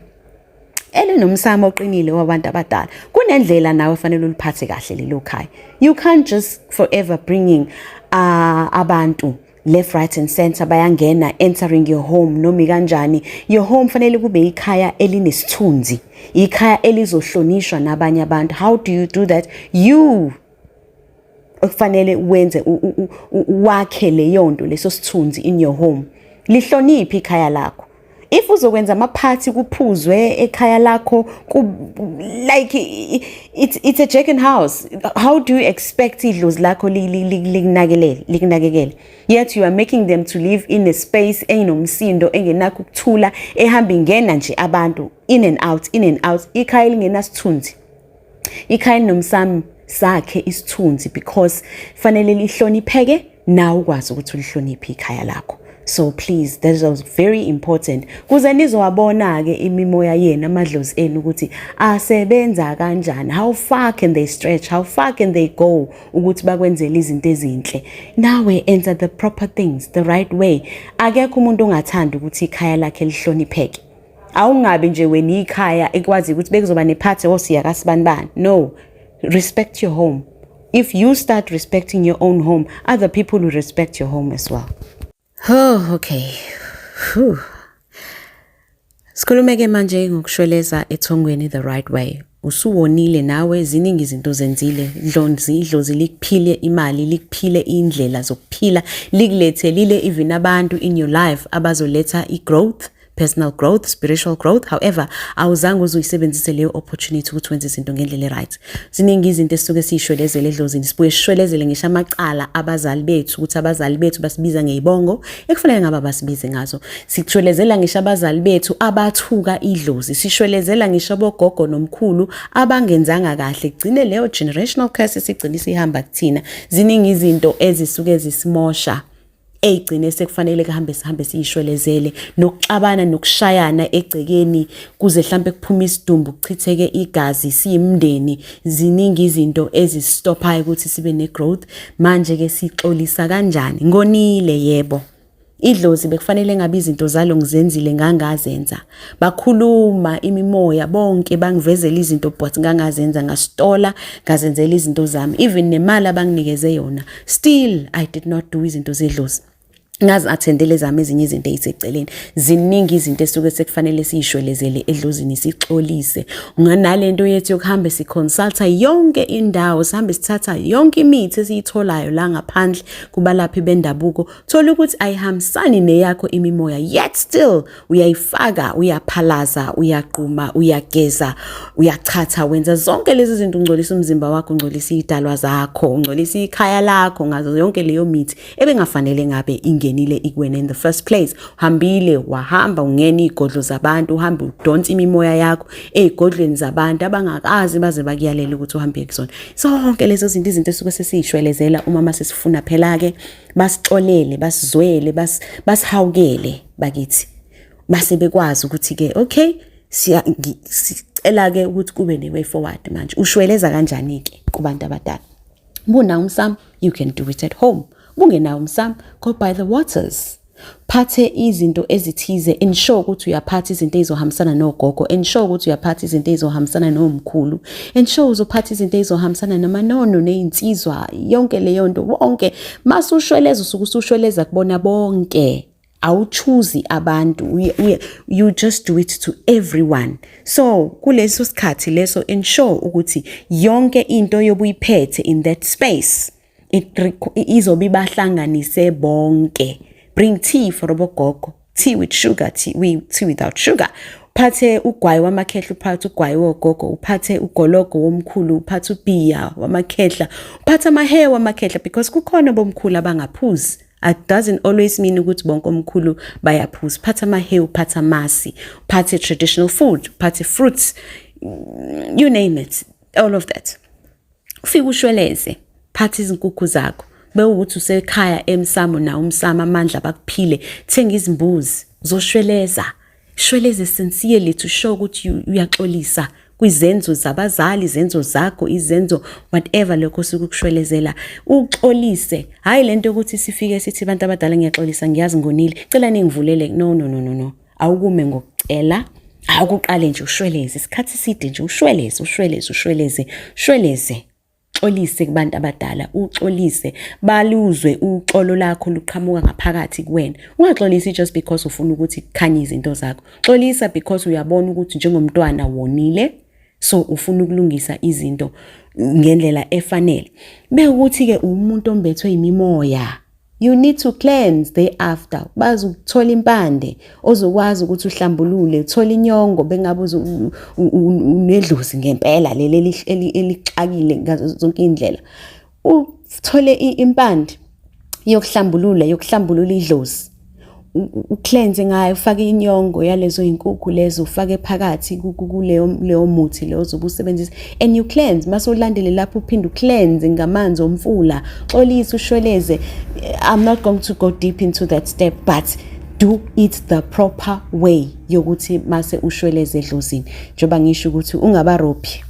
elinomsamo oqinile wabantu abadala, kunendlela nawe fanele uliphathe kahle lelo khaya. You can't just forever bringing abantu. Left, right and center bayangena, entering your home noma kanjani. Your home fanele kube ikhaya elinesithunzi, ikhaya elizohlonishwa nabanye abantu. How do you do that? You okufanele wenze, wakhe leyo nto, leso sithunzi in your home. Lihloniphe ikhaya lakho. If uzokwenza amaphathi, kuphuzwe ekhaya lakho, like it's a chicken house, how do you expect idlozi lakho likunakelele, likunakekele, yet you are making them to live in a space enomsindo, engenakho ukuthula, ehamba ingena nje abantu in and out, in and out? Ikhaya elingenasithunzi, ikhaya elinomsamo sakhe isithunzi, because fanele lihlonipheke, nawe ukwazi ukuthi ulihloniphe ikhaya lakho. So please, that was very important kuze nizowabona-ke imimoya yenu, amadlozi enu, ukuthi asebenza kanjani. How far can they stretch? How far can they go ukuthi bakwenzele izinto ezinhle? Nawe enter the proper things the right way. Akekho umuntu ongathanda ukuthi ikhaya lakhe lihlonipheke. Awungabi nje wena ikhaya ekwazi ukuthi bekuzoba nephathi, osiya kasibanibani. No, respect your home. If you start respecting your own home, other people will respect your home as well. Oh, okay. Whew. Sikhulume-ke manje ngokushweleza ethongweni the right way. Usuwonile nawe, ziningi izinto ozenzile. Dlozi, idlozi likuphile imali, likuphile indlela zokuphila, likulethelile even abantu in your life abazoletha i-growth, personal growth, spiritual growth. However, awuzange uze uyisebenzise leyo opportunity ukuthi wenze izinto ngendlela e-right. Ziningi izinto esisuke siyishwelezele edlozini, sibuye sishwelezele ngisho amacala abazali bethu, ukuthi abazali bethu basibiza ngey'bongo ekufanele ngabe basibize ngazo. Sishwelezela ngisho abazali bethu abathuka idlozi, sishwelezela ngisho abogogo nomkhulu abangenzanga kahle, kugcine leyo generational curse sigcine sihamba kuthina. Ziningi izinto ezisuke zisimosha, eyigcine sekufanele kuhambe sihambe siyishwelezele, nokuxabana nokushayana egcekeni kuze hlampe kuphume isidumbu, kuchitheke igazi siyimndeni. Ziningi izinto ezisitophayo ukuthi sibe ne-growth. Manje-ke sixolisa kanjani? Ngonile, yebo, idlozi bekufanele ngabe izinto zalo ngizenzile, ngangazenza. Bakhuluma imimoya bonke, bangivezela izinto, but ngangazenza, ngasitola, ngazenzela izinto zami. Even nemali abanginikeze yona, still I did not do izinto zedlozi, ngazi-attendele zami ezinye izinto ey'seceleni. Ziningi izinto esuke sekufanele siyishwelezele edlozini, sixolise nganale nto yethu yokuhambe siconsulta yonke indawo, sihambe sithatha yonke imithi esiyitholayo la ngaphandle kubalaphi bendabuko. Thola ukuthi ayihambisani neyakho imimoya, yet still uyayifaka, uyaphalaza, uyaquma, uyageza, uyachatha, wenza zonke lezi zinto, ungcolisa umzimba wakho, ungcolisa iy'dalwa zakho, ungcolisa ikhaya lakho ngazo yonke leyo mithi ebengafanele ngabe ingenile ikuwena in the first place. Hambile, wahamba ungena iy'godlo zabantu, uhambe udonsa imimoya yakho ey'godlweni zabantu abangakazi baze bakuyalela ukuthi uhambe kuzona. Zonke lezo zinto, izinto esuke sesiyishwelezela uma masesifuna phela-ke basixolele, basizwele, basihawukele bakithi, base bekwazi ukuthi-ke okay, sicela-ke ukuthi kube ne-way forward. Manje ushweleza kanjani-ke kubantu abadala? Bunawo umsamo, you can do it at home. Bungenawo umsamo, go by the waters, phathe izinto ezithize. Ensure ukuthi uyaphatha izinto ey'zohambisana nogogo, ensure ukuthi uyaphatha izinto ey'zohambisana nomkhulu, ensure uzophatha izinto ey'zohambisana namanono ney'nsizwa, yonke leyo nto. Wonke masushweleza, usuke usushweleza kubona bonke, awuchoose abantu, you just do it to everyone. So kuleso sikhathi leso, ensure ukuthi yonke into yobuyiphethe in that space izobe ibahlanganise bonke. Bring tea for abogogo, tea with sugar, tea without sugar. Uphathe ugwayi wamakhehla, uphathe ugwayi wogogo, uphathe ugologo womkhulu, uphathe ubhiya wamakhehla, uphathe amahewu wamakhehla, because kukhona bomkhulu abangaphuzi. It doesn't always mean ukuthi bonke omkhulu bayaphuza. Phatha amahewu, phatha amasi, phathe traditional food, phathe fruits, you name it, all of that. Ufike ushweleze, phatha izinkukhu zakho. Bewukuthi usekhaya emsamo na umsamo, amandla bakuphile, thenga izimbuzi, uzoshweleza. Shweleze sincerely to show ukuthi uyaxolisa kwizenzo zabazali, izenzo zakho, izenzo whatever lokho osuke ukushwelezela, uxolise. Hhayi lento yokuthi sifike sithi, "Abantu abadala, ngiyaxolisa, ngiyazi ngonile, cela ningivulele." No, no, no, no, no. Awukume ngokucela, awukuqale nje ushweleze isikhathi eside nje, ushweleze, ushweleze, ushweleze, shweleze. Uxolise kubantu abadala, uxolise, baluzwe uxolo lakho luqhamuka ngaphakathi kuwena. Ungaxolisi just because ufuna ukuthi kukhanye izinto zakho. Xolisa because uyabona ukuthi njengomntwana wonile, so ufuna ukulungisa izinto ngendlela efanele. Bekuthi-ke umuntu ombethwe imimoya, you need to cleanse thereafter. Bazi ukuthola impande ozokwazi ukuthi uhlambulule, uthole inyongo bengabe unedlozi ngempela leli elixakile ngazo zonke indlela. Uthole impande yokuhlambulula idlozi, ucleanse ngayo, ufake inyongo yalezo inkukhu lezo, ufake phakathi kuleyo leyo muthi leyo ozobe usebenzisa and you cleanse. Mase ulandele lapho uphinde ucleanse ngamanzi omfula, xolisa, ushweleze. I'm not going to go deep into that step, but do it the proper way yokuthi mase ushweleze edlozini. Njengoba ngisho ukuthi ungabarobhi,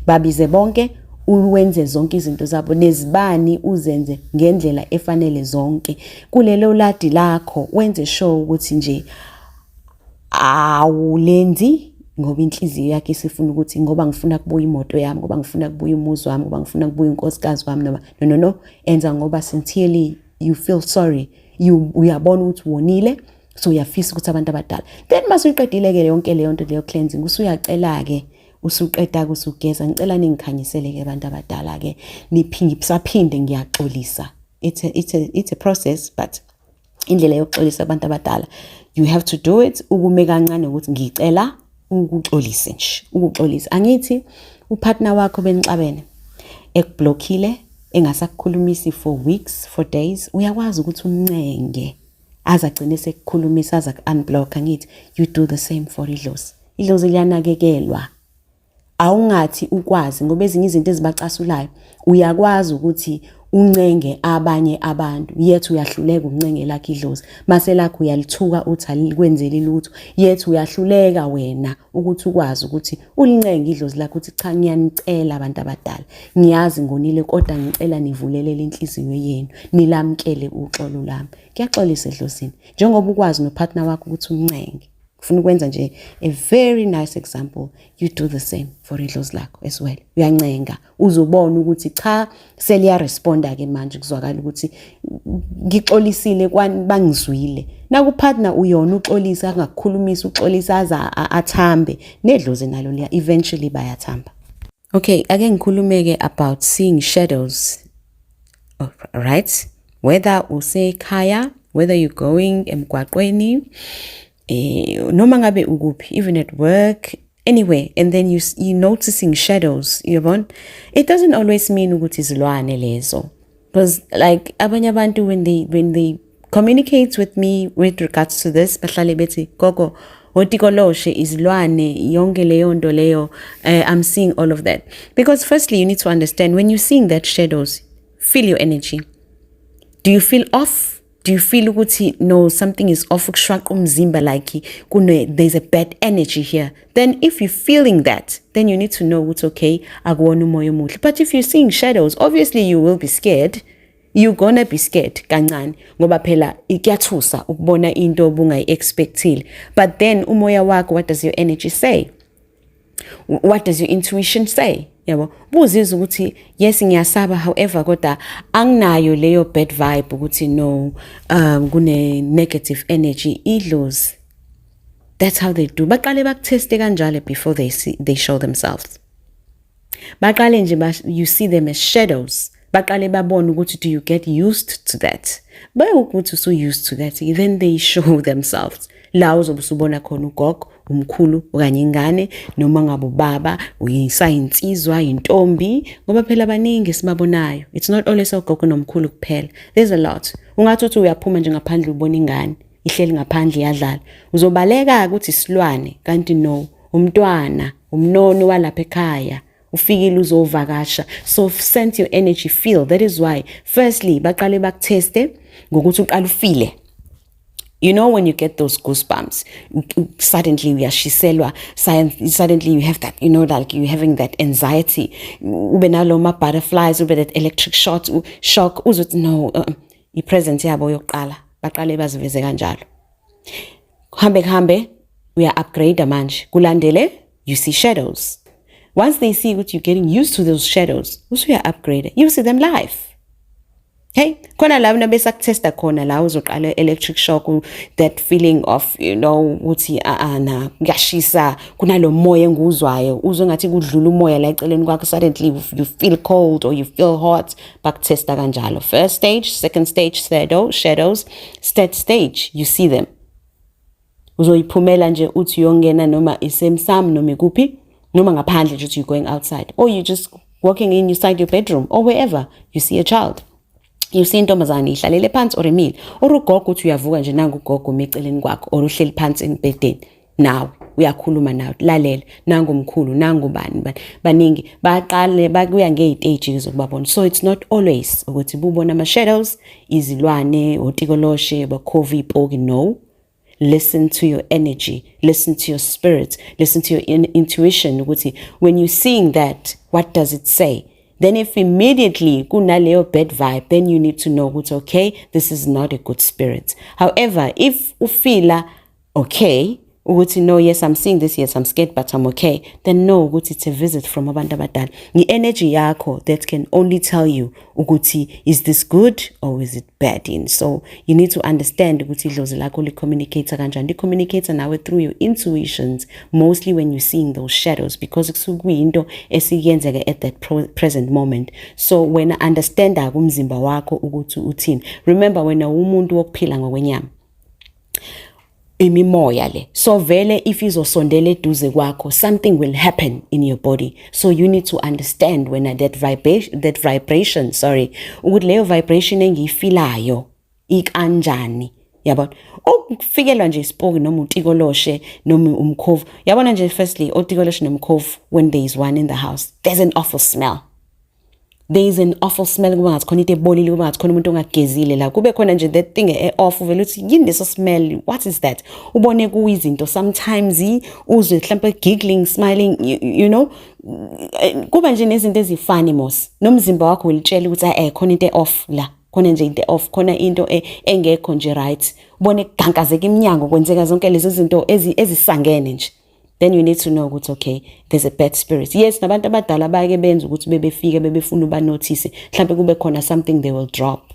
babize bonke, uwenze zonke izinto zabo nezibani, uzenze ngendlela efanele zonke kulelo ladi lakho. Wenze sure ukuthi nje awulenzi ngoba inhliziyo yakhe isifuna ukuthi ngoba ngifuna kubuya imoto yami, ngoba ngifuna kubuya umuzi wami, ngoba ngifuna kubuya unkosikazi wami, noma no. Enza ngoba sincerely you feel sorry, you uyabona ukuthi wonile, so uyafisa ukuthi abantu abadala. Then mase uyiqedile-ke yonke leyo nto leyo, cleansing, usuyacela-ke, usuqeda-ke usugeza, "Ngicela ningikhanyisele-ke abantu abadala-ke, ngisaphinde ngiyaxolisa." It's a process, but indlela yokuxolisa abantu abadala, you have to do it ukume kancane ukuthi ngicela ukuxolise nje, ukuxolisa. Angithi upartner wakho benixabene, ekublockile, engasakukhulumisi for weeks, for days, uyakwazi ukuthi umncenge aze agcine sekukhulumisa, aze aku-unblock. Angithi you do the same for idlozi. Idlozi liyanakekelwa. Awungathi ukwazi ngoba ezinye izinto ezibacasulayo, uyakwazi ukuthi uncenge abanye abantu, yet uyahluleka ukuncenge lakho idlozi. Mase lakho uyalithuka, uthi alikwenzeli lutho, yet uyahluleka wena ukuthi ukwazi ukuthi ulincenge idlozi lakho, ukuthi cha, ngiyanicela abantu abadala, ngiyazi ngonile, kodwa ngicela nivulelele inhliziyo yenu, nilamkele uxolo lami. Kuyaxolisa edlozini njengoba ukwazi nopartner wakho ukuthi umncenge. Ufuna ukwenza nje a very nice example, you do the same for idlozi lakho as well. Uyancenga, uzobona ukuthi cha, seliyaresponda ke manje, kuzwakala ukuthi ngixolisile, bangizwile. Nakupartner uyona uxolisa, angakukhulumisa, uxolisa aze athambe, nedlozi nalo liya eventually bayathamba. Okay, ake ngikhulume-ke about seeing shadows, right? Whether usekhaya, whether you're going emgwaqweni, noma ngabe ukuphi, even at work, anywhere, and then you noticing shadows, uyabona, it doesn't always mean ukuthi izilwane lezo, because like abanye abantu, when they communicate with me with regards to this, bahlale bethi, "Gogo, otikoloshe, izilwane, yonke leyo nto leyo, I'm seeing all of that." Because firstly, you need to understand, when you're seeing that shadows, feel your energy. Do you feel off? Do you feel ukuthi no, something is off, ukushwaqa umzimba, like kune there's a bad energy here? Then if you're feeling that, then you need to know ukuthi okay, akuwona umoya omuhle. But if you're seeing shadows, obviously you will be scared. You're gonna be scared kancane ngoba phela kuyathusa ukubona into obungayi-expectile. But then umoya wakho, what does your energy say? What does your intuition say? Yabo, buzizwa ukuthi yes, ngiyasaba, however kodwa anginayo leyo bad vibe ukuthi no, kune negative energy. Idlozi, that's how they do. Baqale bakuteste kanjalo before they show themselves. Baqale nje you see them as shadows, baqale babone ukuthi do you get used to that. Bayukuthi usu used to that, then they show themselves. La uzobe usubona khona ugogo, umkhulu okanye ingane, noma ngabe ubaba, uyisayinsizwa, intombi, ngoba phela baningi esibabonayo. It's not always ogogo nomkhulu kuphela, there's a lot. Ungathi uthi uyaphuma nje ngaphandle, ubona ingane ihleli ngaphandle iyadlala, uzobaleka ukuthi isilwane, kanti no, umntwana, umnono walapha ekhaya ufikile uzovakasha. So sense your energy, feel. That is why firstly baqale bakuteste ngokuthi uqale ufile. You know when you get those goosebumps, suddenly uyashiselwa, suddenly you have that, like you're having that anxiety, ube nalo ma butterflies, ube that electric shot, shock, uzothi no, i-presence yabo yokuqala, baqale baziveze kanjalo. Kuhambe kuhambe, uya upgrade manje, kulandele you see shadows. Once they see ukuthi you're getting used to those shadows, usuya-upgrade, you see them live. Hey, khona la wena besakutesta khona la uzoqala electric shock, that feeling of ukuthi a na kuyashisa, kunalo moya engiwuzwayo, uzwe ngathi kudlula umoya la eceleni kwakho, suddenly you feel cold or you feel hot. Bakutesta kanjalo. First stage, second stage, third shadows, third stage, you see them. Uzoyiphumela nje uthi uyongena noma isemsamo noma ikuphi, noma ngaphandle nje uthi you're going outside or you just walking in inside your bedroom or wherever, you see a child, you see intombazane ihlalele phansi or emile, or ugogo, uthi uyavuka nje, nangu ugogo umi eceleni kwakho or uhleli phansi embhedeni nawe, uyakhuluma nawe, lalela, nangu umkhulu, nangu bani bani. Baningi baqale bakuya ngey'stage zokubabona. So it's not always ukuthi bubona ama-shadows, izilwane, otikoloshe, bakhovi, iy'poki. No, listen to your energy, listen to your spirit, listen to your intuition ukuthi when you're seeing that, what does it say? Then if immediately kunaleyo bad vibe, then you need to know ukuthi okay, this is not a good spirit. However, if ufeela okay ukuthi no, yes, I'm seeing this, yes, I'm scared, but I'm okay, then know ukuthi it's a visit from abantu abadala. I-energy yakho that can only tell you ukuthi is this good or is it bad in. So you need to understand ukuthi idlozi lakho li-communicate kanjani, li-communicate nawe through your intuitions, mostly when you're seeing those shadows, because kusuke kuyinto esiyenzeka at that present moment. So wena understanda umzimba wakho ukuthi uthini. Remember, wena umuntu wokuphila ngokwenyama, imimoya le, so vele if izosondela eduze kwakho, something will happen in your body. So you need to understand when that vibration, sorry, ukuthi leyo vibration engiyifilayo ikanjani, yabona? Ukufikelwa nje isipoki noma utikoloshe noma umkhovu, yabona nje, firstly otikoloshe nomkhovu, when there is one in the house, there's an awful smell. There is an awful smell, kuba ngathi khona into ebolile, kuba ngathi khona umuntu ongagezile la, kube khona nje that thing e-off, uvele uthi, "Yini leso smell? What is that?" Ubone kuyizinto, sometimes uzwe mhlawumbe giggling, smiling, kuba nje nezinto ezifani mos, nomzimba wakho ulitshela ukuthi khona into e-off la, khona nje into off, khona into engekho nje right. Ubone kugankazeka iminyango, kwenzeka zonke lezi zinto ezisangene nje. Then you need to know ukuthi okay, there's a bad spirit. Yes, nabantu abadala bayake benza ukuthi bebefike bebefuna ubanotice, mhlawumbe kube khona something they will drop,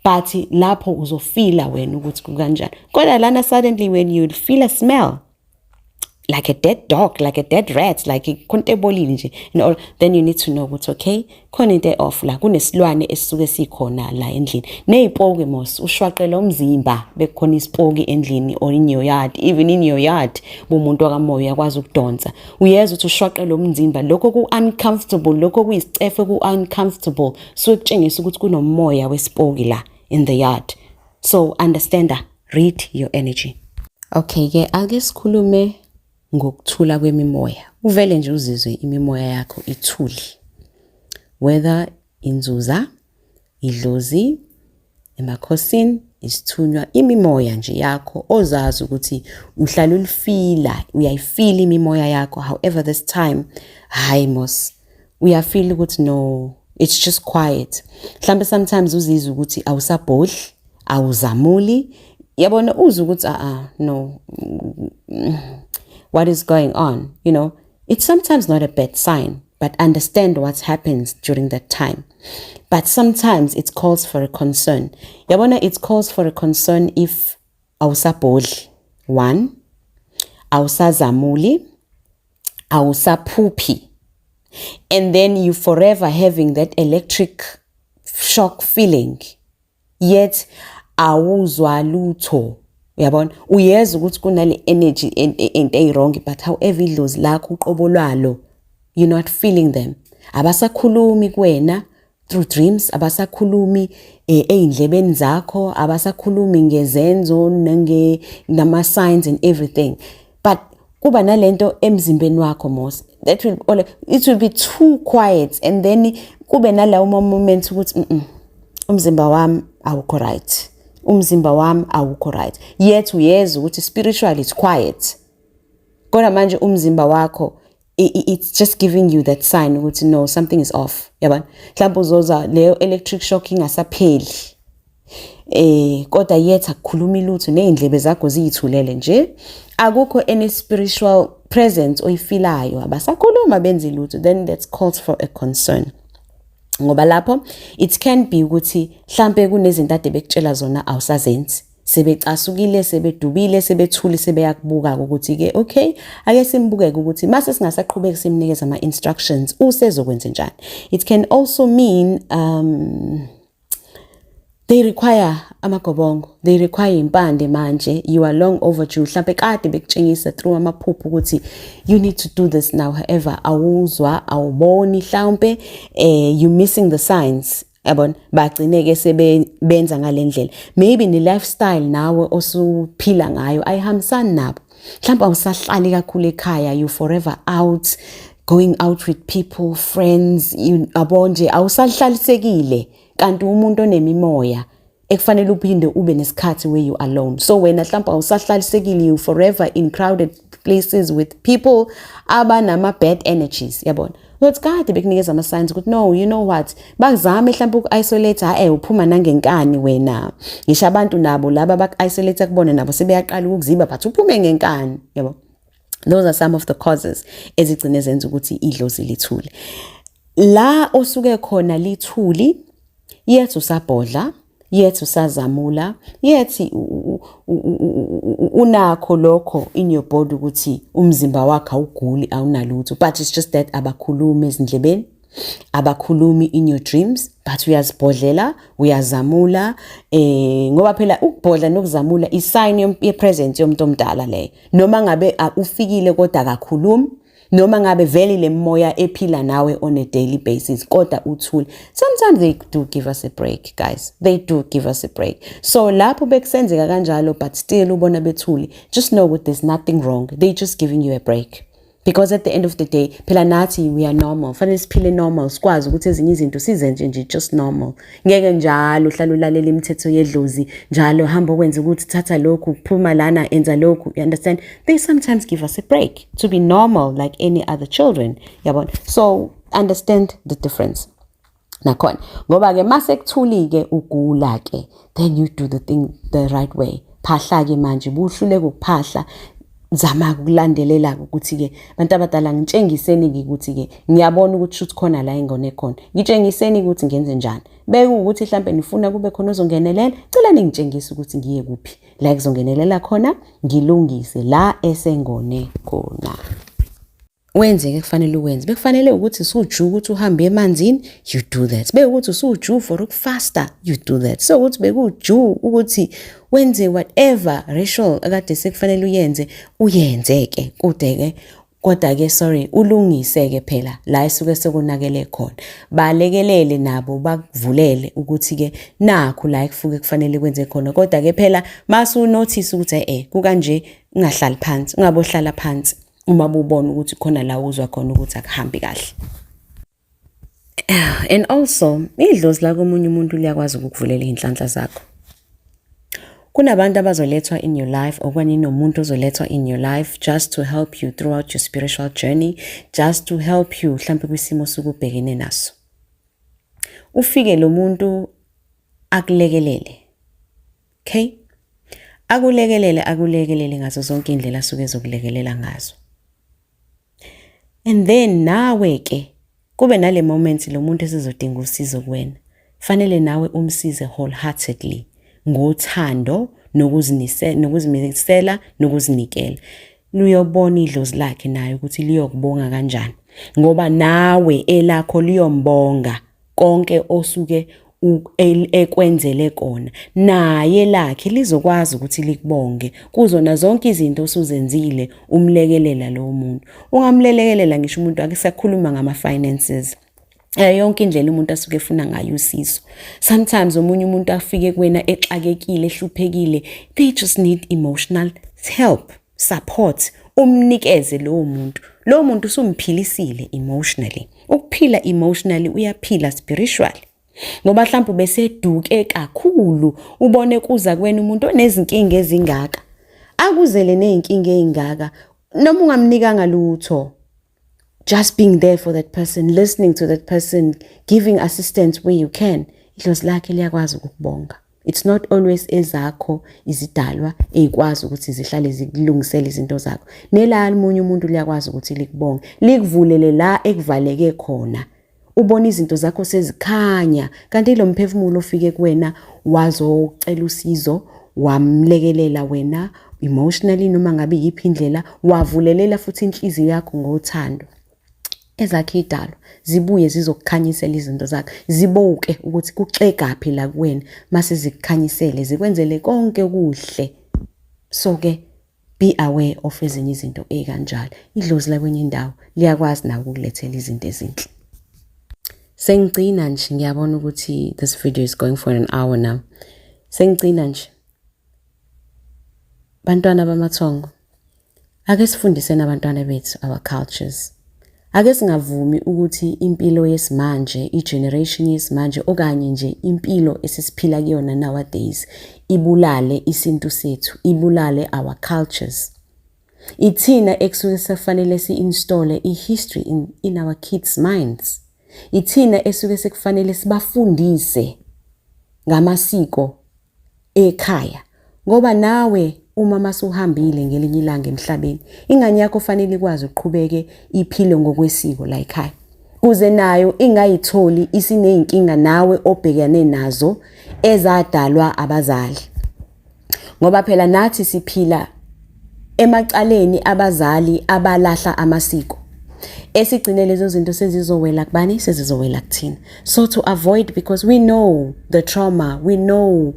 but lapho uzofila wena ukuthi kukanjani. Kodwa lana suddenly when you feel a smell like a dead dog, like a dead rat, like khona into ebolile nje and all, then you need to know ukuthi okay, khona into off la, kunesilwane esisuke sikhona la endlini. Neyipoki mos, ushwaqela umzimba bekukhona isipoki endlini or in your yard, even in your yard, bumuntu wakamoya uyakwazi ukudonsa, uyezwa ukuthi ushwaqela umzimba, lokho ku-uncomfortable, lokho kuyisicefe, ku-uncomfortable, so kutshengisa ukuthi kunomoya wesipoki la in the yard. So understand, read your energy. Okay ke, ake sikhulume ngokuthula kwemimoya. Uvele nje uzizwe imimoya yakho ithuli, whether inzuza, idlozi, emakhosini, isithunywa, imimoya nje yakho ozazi ukuthi uhlala ulifila, uyayifila imimoya yakho. However, this time, hayi mos, uyafila ukuthi no, it's just quiet. Mhlambe sometimes uzizwe ukuthi awusabhodli, awuzamuli, yabona, uzwe ukuthi ah, no, what is going on? It's sometimes not a bad sign, but understand what happens during that time. But sometimes it calls for a concern, yabona? It calls for a concern if awusabhodli, one, awusazamuli, awusaphuphi, and then you forever having that electric shock feeling, yet awuzwa lutho, uyabona? Uyezwa ukuthi kunale energy into eyi-wrong, but however idlozi lakho uqobo lwalo, you're not feeling them, abasakhulumi kuwena through dreams, abasakhulumi ey'ndlebeni zakho, abasakhulumi ngezenzo nama-signs and everything, but kuba nalento emzimbeni wakho mos that will it will be too quiet, and then kube nalawo moments ukuthi umzimba wami awukho right, umzimba wami awukho right, yet uyezwa ukuthi spiritually it's quiet, kodwa manje umzimba wakho it's just giving you that sign ukuthi no, something is off, yabona? Mhlawumbe uzoza leyo electric shock ingasapheli, kodwa yet akukhulumi lutho, nezindlebe zakho ziyithulele nje, akukho any spiritual Presence oyifilayo, abasakhuluma, benzi lutho, then that's calls for a concern, ngoba lapho it can be ukuthi mhlambe kunezinto ade bekutshela zona, awusazenzi, sebecasukile, sebedubile, sebethule, sebeyakubuka ukuthi ke okay, ake simbukeke ukuthi mase singasaqhubeki simnikeza ama instructions, usezokwenza njani. It can also mean they require amagobongo, they require impande. Manje you are long overdue. Mhlambe kade bekutshengisa through amaphupho ukuthi you need to do this now, however awuzwa, awuboni, mhlawumbe you missing the signs, yabona. Bagcine-ke sebenza ngale ndlela. Maybe ne-lifestyle nawe osuphila ngayo ayihambisani nabo. Mhlawumbe awusahlali kakhulu ekhaya, you forever out, going out with people, friends, you yabo nje, awusahlalisekile, kanti umuntu onemimoya ekufanele uphinde ube nesikhathi where you alone. So wena mhlawumbe awusahlalisekile, you forever in crowded places with people abanama bad energies, yabona. Ukuthi kade bekunikeza ama-signs ukuthi no, you know what, bakuzame mhlawumbe uku-isolate, uphuma nangenkani wena. Ngisho abantu nabo laba baku-isolate kubona nabo sebeyaqala ukukuziba, but uphume ngenkani, yabo. Those are some of the causes ezigcine zenza ukuthi idlozi lithule la osuke khona lithuli. Yethi usabhodla, yethi usazamula, yethi unakho lokho in your body ukuthi umzimba wakho awuguli, awunalutho, but it's just that abakhulumi ezindlebeni, abakhulumi in your dreams, but uyazibhodlela, uyazamula, ngoba phela ukubhodla nokuzamula i-sign ye-presence yomuntu omdala leyo, noma ngabe ufikile kodwa akakhulumi, noma ngabe vele le moya ephila nawe on a daily basis kodwa uthule. Sometimes they do give us a break, guys, they do give us a break. So lapho bekusenzeka kanjalo but still ubona bethule, just know ukuthi there's nothing wrong, they just giving you a break, because at the end of the day phela nathi we are normal, fanele siphile normal, sikwazi ukuthi ezinye izinto sizenze nje just normal. Ngeke njalo uhlale ulalela imithetho yedlozi njalo, hamba ukwenza ukuthi thatha lokhu, phuma lana, enza lokhu, you understand? They sometimes give us a break to be normal like any other children, yabona. So understand the difference nakhona, ngoba ke mase kuthuli-ke, ugula-ke, then you do the thing the right way. Phahla-ke manje, buhluleka ukuphahla, zama ukulandelela ukuthi-ke bantu abadala, ngitshengiseni-ke ukuthi-ke ngiyabona ukuthi shuthi khona la ingone khona, ngitshengiseni ukuthi ngenze njani. Bekuwukuthi mhlampe nifuna kube khona ozongenelela, cela ningitshengise ukuthi ngiye kuphi la kuzongenelela khona, ngilungise la esengone khona. Wenze-ke kufanele uwenze. Bekufanele ukuthi usu-due ukuthi uhambe emanzini, you do that. Bekuwukuthi usu-due for ukufasta, you do that. So ukuthi beku-due ukuthi wenze whatever ritual akade sekufanele uyenze, uyenze-ke kude-ke, kodwa-ke sorry, ulungise-ke phela la esuke sekonakele khona. Balekelele nabo, bakuvulele ukuthi-ke nakhu la ekufuke kufanele kwenze khona. Kodwa-ke phela mase u-notice ukuthi kukanje, ungahlali phansi, ungabohlala phansi uma bubona ukuthi khona la uzwa khona ukuthi akuhambi kahle. And also idlozi la komunye umuntu liyakwazi ukukuvulela iy'nhlanhla zakho. Kunabantu abazolethwa in your life, okanye nomuntu ozolethwa in your life just to help you throughout your spiritual journey, just to help you mhlampe kwisimo osuke ubhekene naso. Ufike lo muntu akulekelele, okay, akulekelele, akulekelele ngazo zonke iy'ndlela asuke ezokulekelela ngazo, and then nawe ke kube nale moment lo muntu esezodinga usizo kuwena, fanele nawe umsize wholeheartedly, ngothando nokuzimisela nokuzinikela. Luyobona idlozi lakhe naye ukuthi liyokubonga kanjani, ngoba nawe elakho liyombonga konke osuke ekwenzele kona, naye lakhe lizokwazi ukuthi likubonge kuzona zonke izinto osuzenzile umlekelela lowo muntu. Ungamlelekelela ngisho umuntu, ake sakhuluma ngama-finances, yonke indlela umuntu asuke efuna ngayo usizo. Sometimes omunye umuntu afike kuwena exakekile, ehluphekile, they just need emotional help, support. Umnikeze lowo muntu, lowo muntu usumphilisile emotionally. Ukuphila emotionally, uyaphila spiritually, ngoba mhlawumbe ubeseduke kakhulu, ubone kuza kuwena umuntu onezinkinga ezingaka, akuzele ney'nkinga ey'ngaka, noma ungamnikanga lutho, just being there for that person, listening to that person, giving assistance where you can, idlozi lakhe liyakwazi ukukubonga. It's not always ezakho izidalwa ezikwazi ukuthi zihlale zikulungisele izinto zakho. Nela omunye umuntu liyakwazi ukuthi likubonge, likuvulele la ekuvaleke khona. Ubona izinto zakho sezikhanya, kanti lo mphefumulo ofike kuwena wazocela usizo, wamlekelela wena emotionally noma ngabe yiphi indlela, wavulelela futhi inhliziyo yakho ngothando. Ezakhe idalwa zibuye zizokukhanyisela izinto zakho, zibuke ukuthi kuxegaphi la kuwena, mase zikukhanyisele, zikwenzele konke okuhle. So ke be aware of ezinye izinto ey'kanjalo. Idlozi lakwenye indawo liyakwazi nawe ukukulethela izinto ezinhle. Sengigcina nje, ngiyabona ukuthi this video is going for an hour now. Sengigcina nje, bantwana bamathongo, ake sifundiseni abantwana bethu our cultures. Ake singavumi ukuthi impilo yesimanje, i-generation yesimanje, okanye nje impilo esesiphila kuyona nowadays ibulale isintu sethu, ibulale our cultures. Ithina ekusuke sekufanele si-installe i-history in our kids' minds. Ithina esuke sekufanele sibafundise ngamasiko ekhaya, ngoba nawe uma masuhambile ngelinye ilanga emhlabeni, ingane yakho fanele ikwazi ukuqhubeke iphile ngokwesiko la ekhaya, kuze nayo ingayitholi isiney'nkinga nawe obhekane nazo ezadalwa abazali, ngoba phela nathi siphila emacaleni abazali abalahla amasiko. Esigcine lezo zinto sezizowela kubani? Sezizowela kuthina. So to avoid, because we know the trauma, we know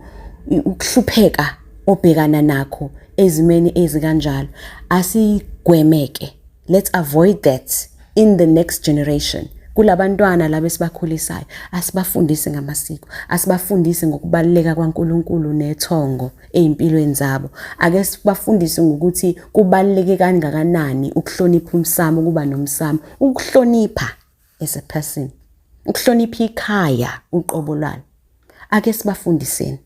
ukuhlupheka obhekana nakho ezimeni ezikanjalo, asigwemeke. Let's avoid that in the next generation. Kulabantwana laba esibakhulisayo, asibafundise ngamasiko, asibafundise ngokubaluleka kwaNkulunkulu nethongo ey'mpilweni zabo. Ake sibafundise ngokuthi kubaluleke kangakanani ukuhlonipha umsamo, ukuba nomsamo, ukuhlonipha as a person, ukuhlonipha ikhaya uqobo lwalo. Ake sibafundiseni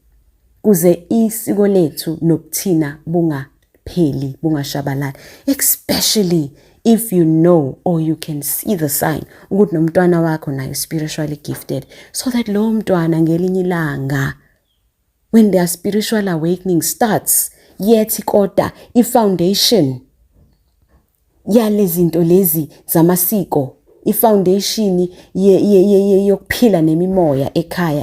kuze isiko lethu nobuthina bungapheli, bungashabalali, especially if you know or you can see the sign ukuthi nomntwana wakho naye spiritually gifted, so that lowo mntwana ngelinye ilanga when their spiritual awakening starts, yethi kodwa i-foundation yalezi zinto lezi zamasiko, i-foundation yokuphila nemimoya ekhaya.